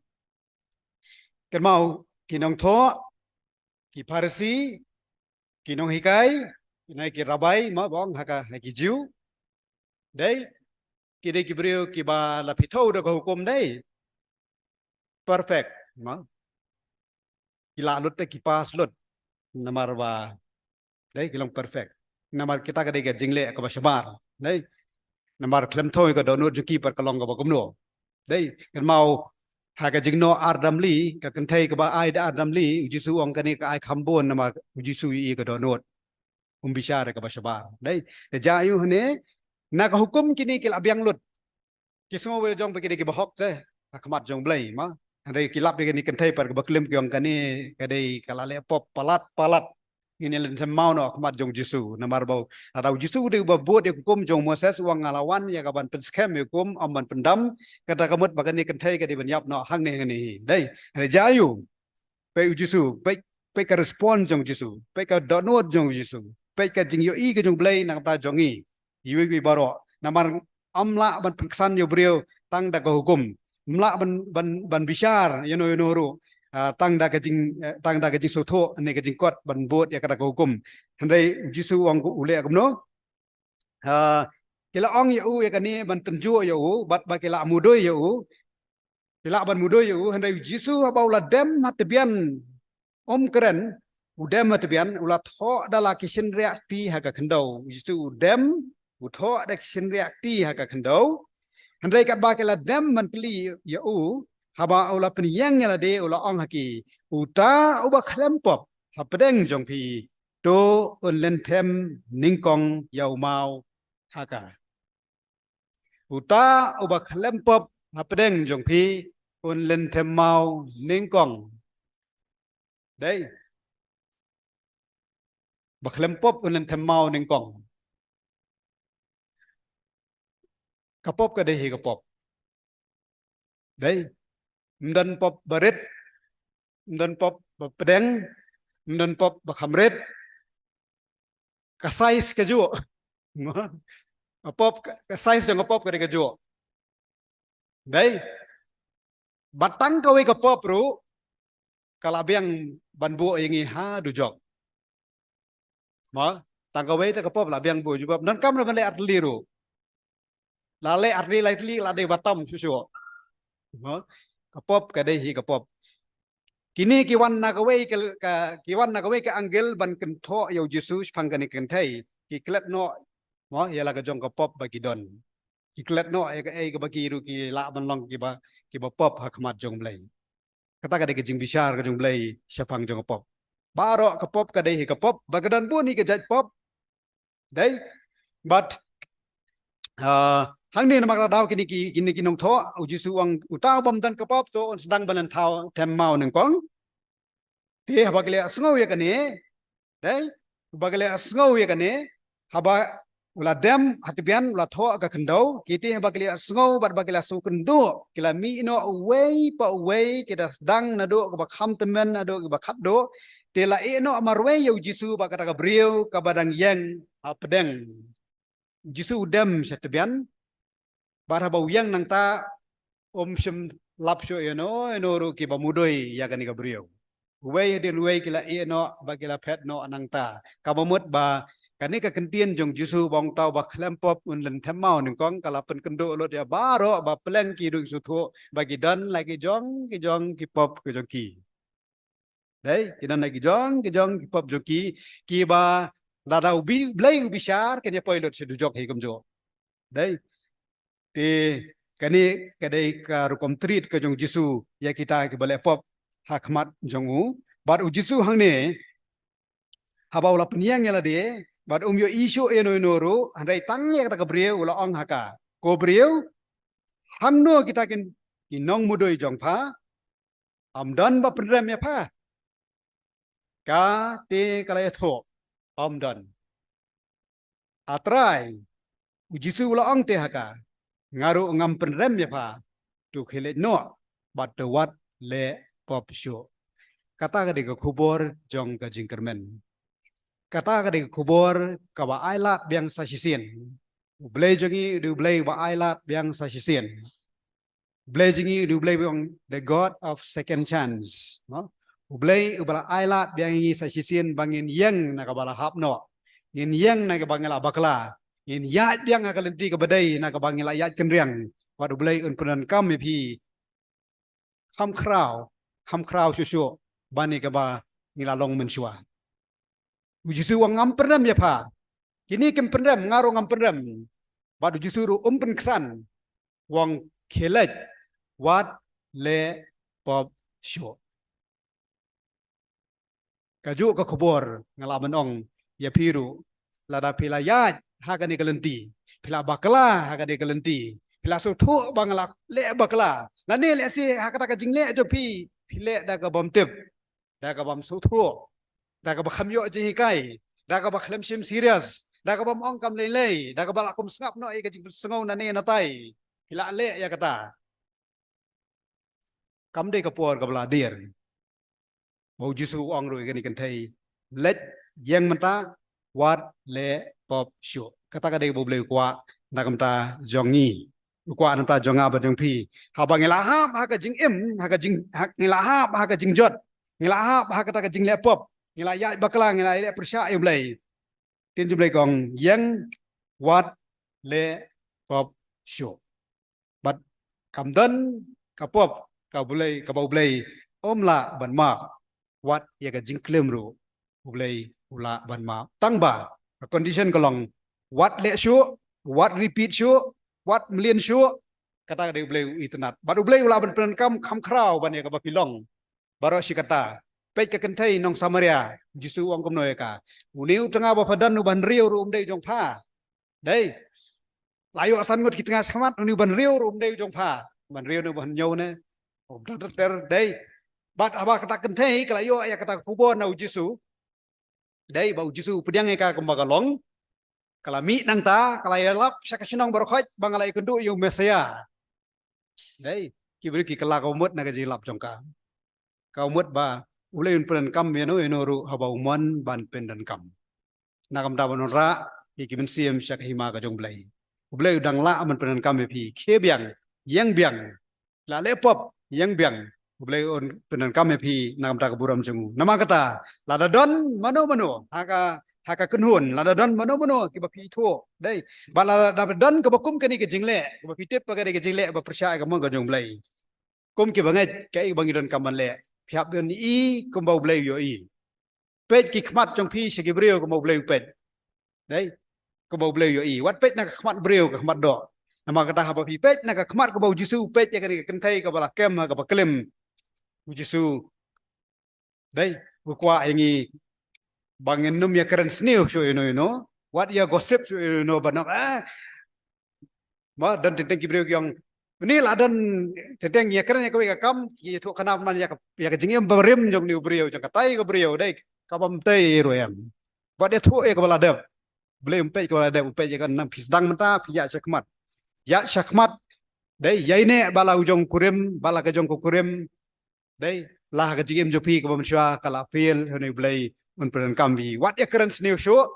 Kynmaw, ki nongthoh, ki Pharisi, ki nonghikai, kine ki rabbi, mo, ba ong ha ka, ha ki Jiw. Dei, ki dei ki briew kiba la pynthiew da ka hukum, dei. Perfect, mo. Ki lah lut te ki pass lut. Namar ba, dei, ki long perfect. Namar kita ka dei ka jingleh kaba shabar. Dei. Namar khlem thew ïa ka dohnud jong ki pat ka long kaba kumno. Dei, kynmaw ha ka jingnoh Ardamli, ka kynthei kaba ai da Ardamli, U Jisu u ong kane ka ai kham bun namar U Jisu u ïohi ïa ka dohnud. Um bishar ïa kaba shabar. Dei, te jia ïa u hangne, na ka hukum kine ki la biang lut. Ki sngew ba la jong ba ki dei kiba hok te ha khmat jong U Blei, mo. Hynrei ki lap ïa kane ka kynthei pat kaba klim, ki ong kane ka dei ka la leh pop palat palat. Ngin ïa lynthem maw noh ha khmat jong U Jisu. Namar ba lada U Jisu u dei uba bud ïa ka hukum jong u Moses, u ong nga la wan ïa ka ban pynskhem ïa ka hukum, ym ban pyndam, kata ka mut ba kane ka kynthei ka dei ban ïap noh hangne hangne hi. Dei, hynrei jia ïa u. Peit U Jisu, peit, peit ka respond jong U Jisu, peit ka dohnud jong U Jisu, peit ka jingïohi ka jong U Blei na ka bynta jong ngi. Iwei iwei baroh. Namar ym lah ban pynksan ïa u briew tang da ka hukum. Ym lah ban, ban, ban bishar ïano ïano ruh, ah, tang da ka jing, eh, tang da ka jingsngewthuh ne ka jingkot ban bud ïa kata ka hukum. Hynrei U Jisu u ong u leh kumno? Ah, ki la ong ïa u ïa kane ban tynjuh ïa u, bad ba ki la mudui ïa u. Ki lah ban mudui ïa u, hynrei U Jisu haba u la dem ha tbian, um kren, u dem ha tbian, u la thoh da la ki shynriah kti ha ka khyndew. U Jisu u dem, u thoh da ki shynriah kti ha ka khyndew. Hynrei katba ki la dem ban kylli ïa u, haba u la pynïeng ïa lade, u la ong ha ki, uta uba khlem pop hapdeng jong phi, to un lynthem nyngkong ïa u maw ha ka. Uta uba khlem pop hapdeng jong phi, un lynthem maw nyngkong. Dei. Ba khlem pop un lynthem maw nyngkong. Ka pop ka dei hi ka pop. Dei. Ym don pop ba rit, ym don pop ba pdeng, ym don pop ba kham rit. Ka size ka juh. Ka pop ka, ka size jong ka pop ka dei ka juh. Dei. Bad tang kawei ka pop ruh ka la biang ban buh ïa ngi ha dujok. Mo, tang kawei te ka pop la biang buh jubab. Donkam ruh ban leh artylli ruh. La leh artylli lai tylli la dei ba tam shuh shuh. Mo, ka pop ka dei hi ka pop. Kine ki wan na kawei ka, ka, ki wan na kawei ka angle ban kynthoh ïa u Jisu shaphang kane ka kynthei. Ki klet noh, mo, ïa la ka jong ka pop ba ki don. Ki klet noh ïa kaei kaba ki ruh ki lah ban long kiba, kiba pop ha khmat jong Blei. Kata ka dei ka jingbishar ka jong Blei shaphang jong ka pop. Baroh ka pop ka dei hi ka pop, ba ka don bun hi ka jait pop. Dei. Bad, ah, hangne namar ka daw kine ki, kine ki nongthoh, u Jisu u ong uta u bym don ka pop to un sdang ban lynthem maw nyngkong. Te haba ki la sngew ïa kane, dei, haba ki la sngew ïa kane, haba u la dem ha tbian, u la thoh ka khyndew, kite haba ki la sngew bad ba ki la sngewkynduh, ki la mih noh uwei pa uwei, ki da sdang naduh kaba kham tymmen haduh kaba khatduh, te la ïeh noh marwei ïa u Jisu bad kata ka briew kaba dang ïeng hapdeng. U Jisu u dem sha tbian, bad haba u ïeng nangta, um shym lap shuh ïano ïano ruh kiba mudui ïa kane ka briew. Uwei hadien uwei ki la ïeh noh, ba ki la phet noh nangta. Kaba mut ba kane ka kyntien jong Jisu ba ong uta uba khlem pop un lynthem maw nyngkong ka la pynkynduh lut ïa baroh ba pleng ki ruh sngewthuh ba ki don la ki jong, ki jong ki pop ki jong ki. Dei, ki don la ki jong, ki jong ki pop jong ki, kiba lada u Bi-, Blei u bishar, kin ïa poi lut sha dujok hi kumjuh. Dei. Te kane ka dei ka rukom treat ka jong u Jisu ïa kita kiba leh pop ha khmat jong u. Bad u Jisu hangne, haba u la pynïeng ïa lade, bad um ïohi shuh ïano ïano ruh, hynrei tang ïa kata ka briew u la ong ha ka. Ko briew, hangno kita ki, ki nongmudui jong pha, ym don ba pynrem ïa pha? Ka te ka la ïathuh, ym don. A Trai, u Jisu u la ong te ha ka, nga ruh ngam pynrem ïa pha, to khie leit noh, bad to wat leh pop shuh. Kata ka dei ka khubor jong ka jingkyrmen. Kata ka dei ka khubor kaba ailad biang sa shisien. U Blei jong ngi u dei u Blei uba ailad biang sa shisien. U Blei jong ngi u dei u Blei ba ong the God of second chance. Mo? U Blei uba la ailad biang ïa ngi sa shisien ba ngin ïeng na kaba la hap noh. Ngin ïeng na kaba ngi la bakla. Ngin ïaid biang ha ka lynti kaba dei na kaba ngi la ïaid kynriang. Bad u Blei un pyndonkam ïa phi kham khraw, kham khraw shuh shuh ban ïa kaba ngi la long mynshuwa. U Jisu u ong ngam pynrem ïa pha. Kine kim pynrem, nga ruh ngam pynrem. Bad u Jisu ruh um pynksan. U ong khie leit, wat leh pop shuh. Kajuh ka khubor nga lah ban ong ïa phi ruh, lada phi la ïaid ha kane ka lynti, phi la bakla ha kane ka lynti, phi la sngewthuh ba nga la leh bakla, lane lehse ha kata ka jingleh jong phi, phi leh da ka bym tip, da ka bym sngewthuh, da kaba kham ïoh jinghikai, da kaba khlem shim serious, da ka bym ong kam lei lei, da kaba la kum sngap noh ïa ka jingsngew nane natai, phi la leh ïa kata. Kam dei ka por kaba la dier. Ba u Jisu u ong ruh ïa kane ka kynthei, leit, ïeng mynta, wat leh pop shuh. Kata ka dei kaba u Blei u kwah na ka bynta jong ngi. U kwah na ka bynta jong nga bad jong phi. Haba ngi la hap ha ka jingim, ha ka jing, ha, ngi la hap ha ka jingjot, ngi la hap ha kata ka jingleh pop, ngi la ïaid bakla, ngi la leh pyrshah ïa u Blei. Ktien jong u Blei ka ong, ïeng, wat leh pop shuh. Bad kam don ka pop kaba u Blei, kaba u Blei um lah ban map. Wat ïa ka jingklim ruh u Blei u lah ban map. Tang ba ka condition ka long, wat leh shuh, wat repeat shuh, wat mlien shuh, Kata ka dei U Blei u itynnad. Bad U Blei u lah ban pyndonkam kham khraw ban ïa kaba phi long. Baroh shi katta. Peit ka kynthei nong Samaria. Jisu u ong kumno ïa ka. Une u tnga ba pha don u ba hynriew ruh um dei u jong pha. Dei. La ïoh san ngut ki tnga shakhmat, une u ba hynriew ruh um dei u jong pha. Ba hynriew ne ba hynñiew ne. Um ter ter ter, dei. Bad haba kata ka kynthei ka la ïoh ïa kata ka khubor na U Jisu. Dei, ba U Jisu u pdiang ïa ka kumba ka long. Ka la mih nangta, ka la ïalap sha ka shnong baroh khoit ba nga la ïakynduh ïa u Messaïah. Dei, ki briew ki kylla ka mut na ka jingïalap jong ka. Ka mut ba U Blei un pyndonkam ïano ïano ruh haba u mon ban pyndonkam. Na ka bynta ban wanrah ïa ki mynsiem sha ka hima ka jong U Blei. U Blei u dang lah ban pyndonkam ïa phi, khie biang, ïeng biang. La leh pop, ïeng biang. U Blei un pyndonkam ïa phi na ka bynta ka burom jong u. Namar kata, lada don mano mano ha ka, ha ka kynhun, lada don mano mano kiba phi ithuh. Dei, ba lada don kaba kum kane ka jingleh, kaba phi tip ba kane ka jingleh ba pyrshah ïa ka mon ka jong U Blei. Kum kiba ngeit, kaei ba ngi donkam ban leh. Phi hap ban ïohi kumba U Blei u ïohi. Peit ki khmat jong phi sha ki briew kumba U Blei u peit. Dei, kumba U Blei u ïohi. Wat peit na ka khmat briew, ka khmat doh. Namar kata haba phi peit na ka khmat kumba U Jisu u peit ïa kane ka kynthei kaba la kem ha kaba klim. U Jisu. Dei, u kwah ïa ngi ba ngin ym ïakren sniew shuh ïano ïano. Wat ïa gossip shuh ïano ïano ban ong, ah, Mo, don teng teng ki briew ki ong, une la don teng teng ïakren ïa kawei ka kam, ki ïathuh khana man ïa ka, ïa ka jingim barim jong une u briew, jong katai ka briew, dei, kaba ym tei ruh em. Bad ïathuh ïa kaba la dep. U Blei um peit kaba la dep, um peit ïa ka, nang phi sdang mynta, phi ïaid shakhmat. Ïaid shakhmat, dei, ïaineh bad la u jong u kurim, bad la ka jong ka kurim, dei, la ha ka jingim jong phi kaba mynshuwa ka la fail, une u Blei un pyndonkam phi. Wat ïakren sniew shuh,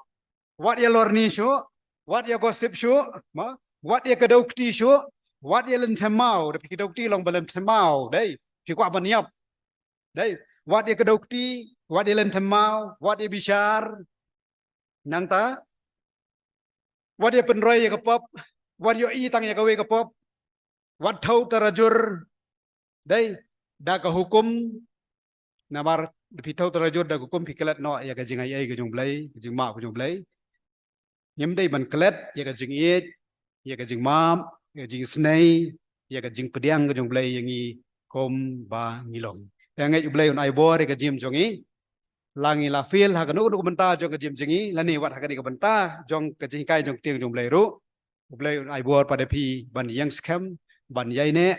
wat ïalorni shuh, wat ïa gossip shuh, mo, wat ïa kdew kti shuh, wat ïa lynthem maw, da phi kdew kti long ba lynthem maw, dei, phi kwah ban ïap. Dei, wat ïa kdew kti, wat ïa lynthem maw, wat ïa bishar. Nangta, wat ïa pynroi ïa ka pop, wat ïohi tang ïa kawei ka pop, wat thew tyrajur, dei, da ka hukum, namar da phi thew tyrajur da ka hukum phi klet noh ïa ka jingaiei ka jong U Blei, ka jingmap ka jong U Blei. Ngim dei ban klet ïa ka jingïeit, ïa ka jingmap, ïa ka jingisynei, ïa ka jingpdiang ka jong U Blei ïa ngi kumba ngi long. Te ngeit U Blei un ai bor ïa ka jingim jong ngi. La ngi la fail ha kano kano ka bynta jong ka jingim jong ngi, lane wat ha kane ka bynta jong ka jinghikai jong ka ktien jong U Blei ruh. U Blei un ai bor pat ïa phi ban ïeng skhem, ban ïaineh,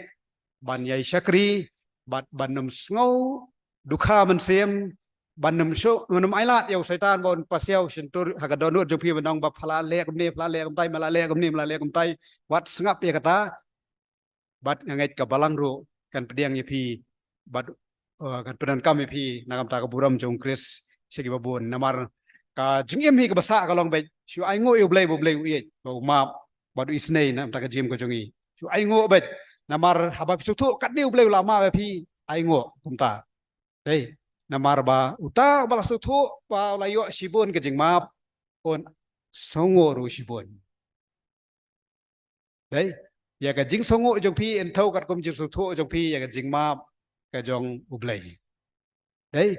ban ïai shakri, bad ban ym sngew dukha mynsiem, ban ym shu, ban ym ailad ïa u Soitan ba un pasiaw shyntur ha ka dohnud jong phi ban ong ba pha la leh kumne, pha la leh kumtai, me la leh kumne, me la leh kumtai, wat sngap ïa kata, bad nga ngeit ka Balang ruh kan pdiang ïa phi, bad, eh, kan pyndonkam ïa phi na ka bynta ka burom jong U Khrist sha kiba bun. Namar ka jingim hi kaba sah ka long beit, shu ainguh ïa U Blei ba U Blei u ïeit, ba u map, bad u isynei na ka bynta ka jingim ka jong ngi. Shu ainguh beit, namar haba phi sngewthuh katne U Blei u la map ïa phi, ainguh kumta. Dei, namar ba uta uba la sngewthuh ba u la ïoh shibun ka jingmap, un sngewnguh ruh shibun. Dei, ïa ka jingsngewnguh jong phi yn thew katkum jingsngewthuh jong phi ïa ka jingmap ka jong U Blei. Dei,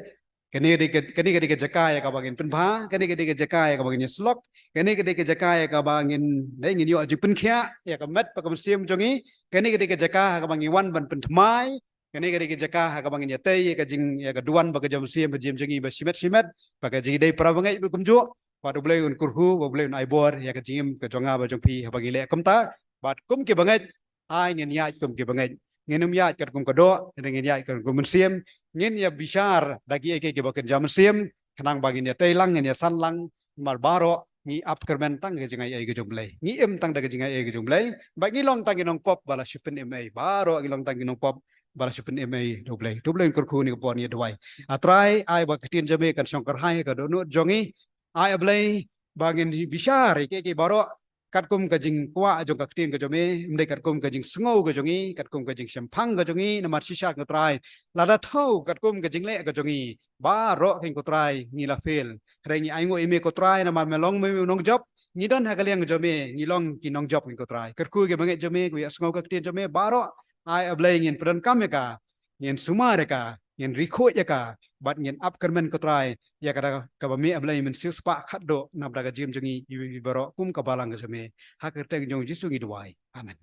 kane ka dei ka, kane ka dei ka jaka ïa kaba ngin pynbha, kane ka dei ka jaka ïa kaba ngin ïasyllok, kane ka dei ka jaka ïa kaba ngin, dei, ngin ïoh jingpynkhiah ïa ka met bad ka mynsiem jong ngi, kane ka dei ka jaka ha kaba ngi wan ban pynthymmai, kane ka dei ka jaka ha kaba ngin ïatei ïa ka jing, ïa ka duwan bad ka jingmynsiem, bad jingim jong ngi ba shimet shimet, bad ka jingïadei para bangeit ruh kumjuh. Bad U Blei un kyrkhu, bad U Blei un ai bor ïa ka jingim ka jong nga bad jong phi haba ngi leh kumta. Bad kum ki bangeit, ai ngin ïaid kum ki bangeit. Ngin ym ïaid katkum ka doh, ngin ïaid katkum mynsiem, ngin ïa bishar da kiei kiei kiba kynja mynsiem, khnang ba ngin ïatei lang, ngin ïasan lang, namar baroh ngi ap kyrmen tang ka jingaiei ka jong U Blei. Ngi im tang da ka jingaiei ka jong U Blei, bad ngi long tang ki nongpop ba la shu pynim ei, baroh ngi long tang ki nongpop ba la shu pynim ei da U Blei. To U Blei un kyrkhu, kane ka por ngi duwai. A Trai, ai ba ka ktien jong me kan shong kyrhai ha ka dohnud jong ngi. Ai A Blei ba ngin bishar ïa kiei kiei baroh katkum ka jingkwah jong ka ktien ka jong me, ym dei katkum ka jingsngew ka jong ngi, katkum ka jingshemphang ka jong ngi, namar shisha ko Trai, lada thew katkum ka jingleh ka jong ngi, baroh kein ko Trai ngi la fail. Hynrei ngi ainguh ïa me ko Trai, namar me long me u nongjop, ngi don ha ka liang jong me, ngi long ki nongjop kein ko Trai. Kyrkhu ïa ki bangeit jong me, kiba ïohsngew ka ktien jong me, baroh, ai A Blei ngin pyndonkam ïa ka, ngin sumar ïa ka, ngin ri khuid ïa ka, bad ngin ap kyrmen ko Trai ïa kata kaba me A Blei men siewspah khatduh na bynta ka jingim jong ngi baroh kum ka Balang ka jong me. Ha ka kyrteng jong U Jisu ngi duwai. Amen.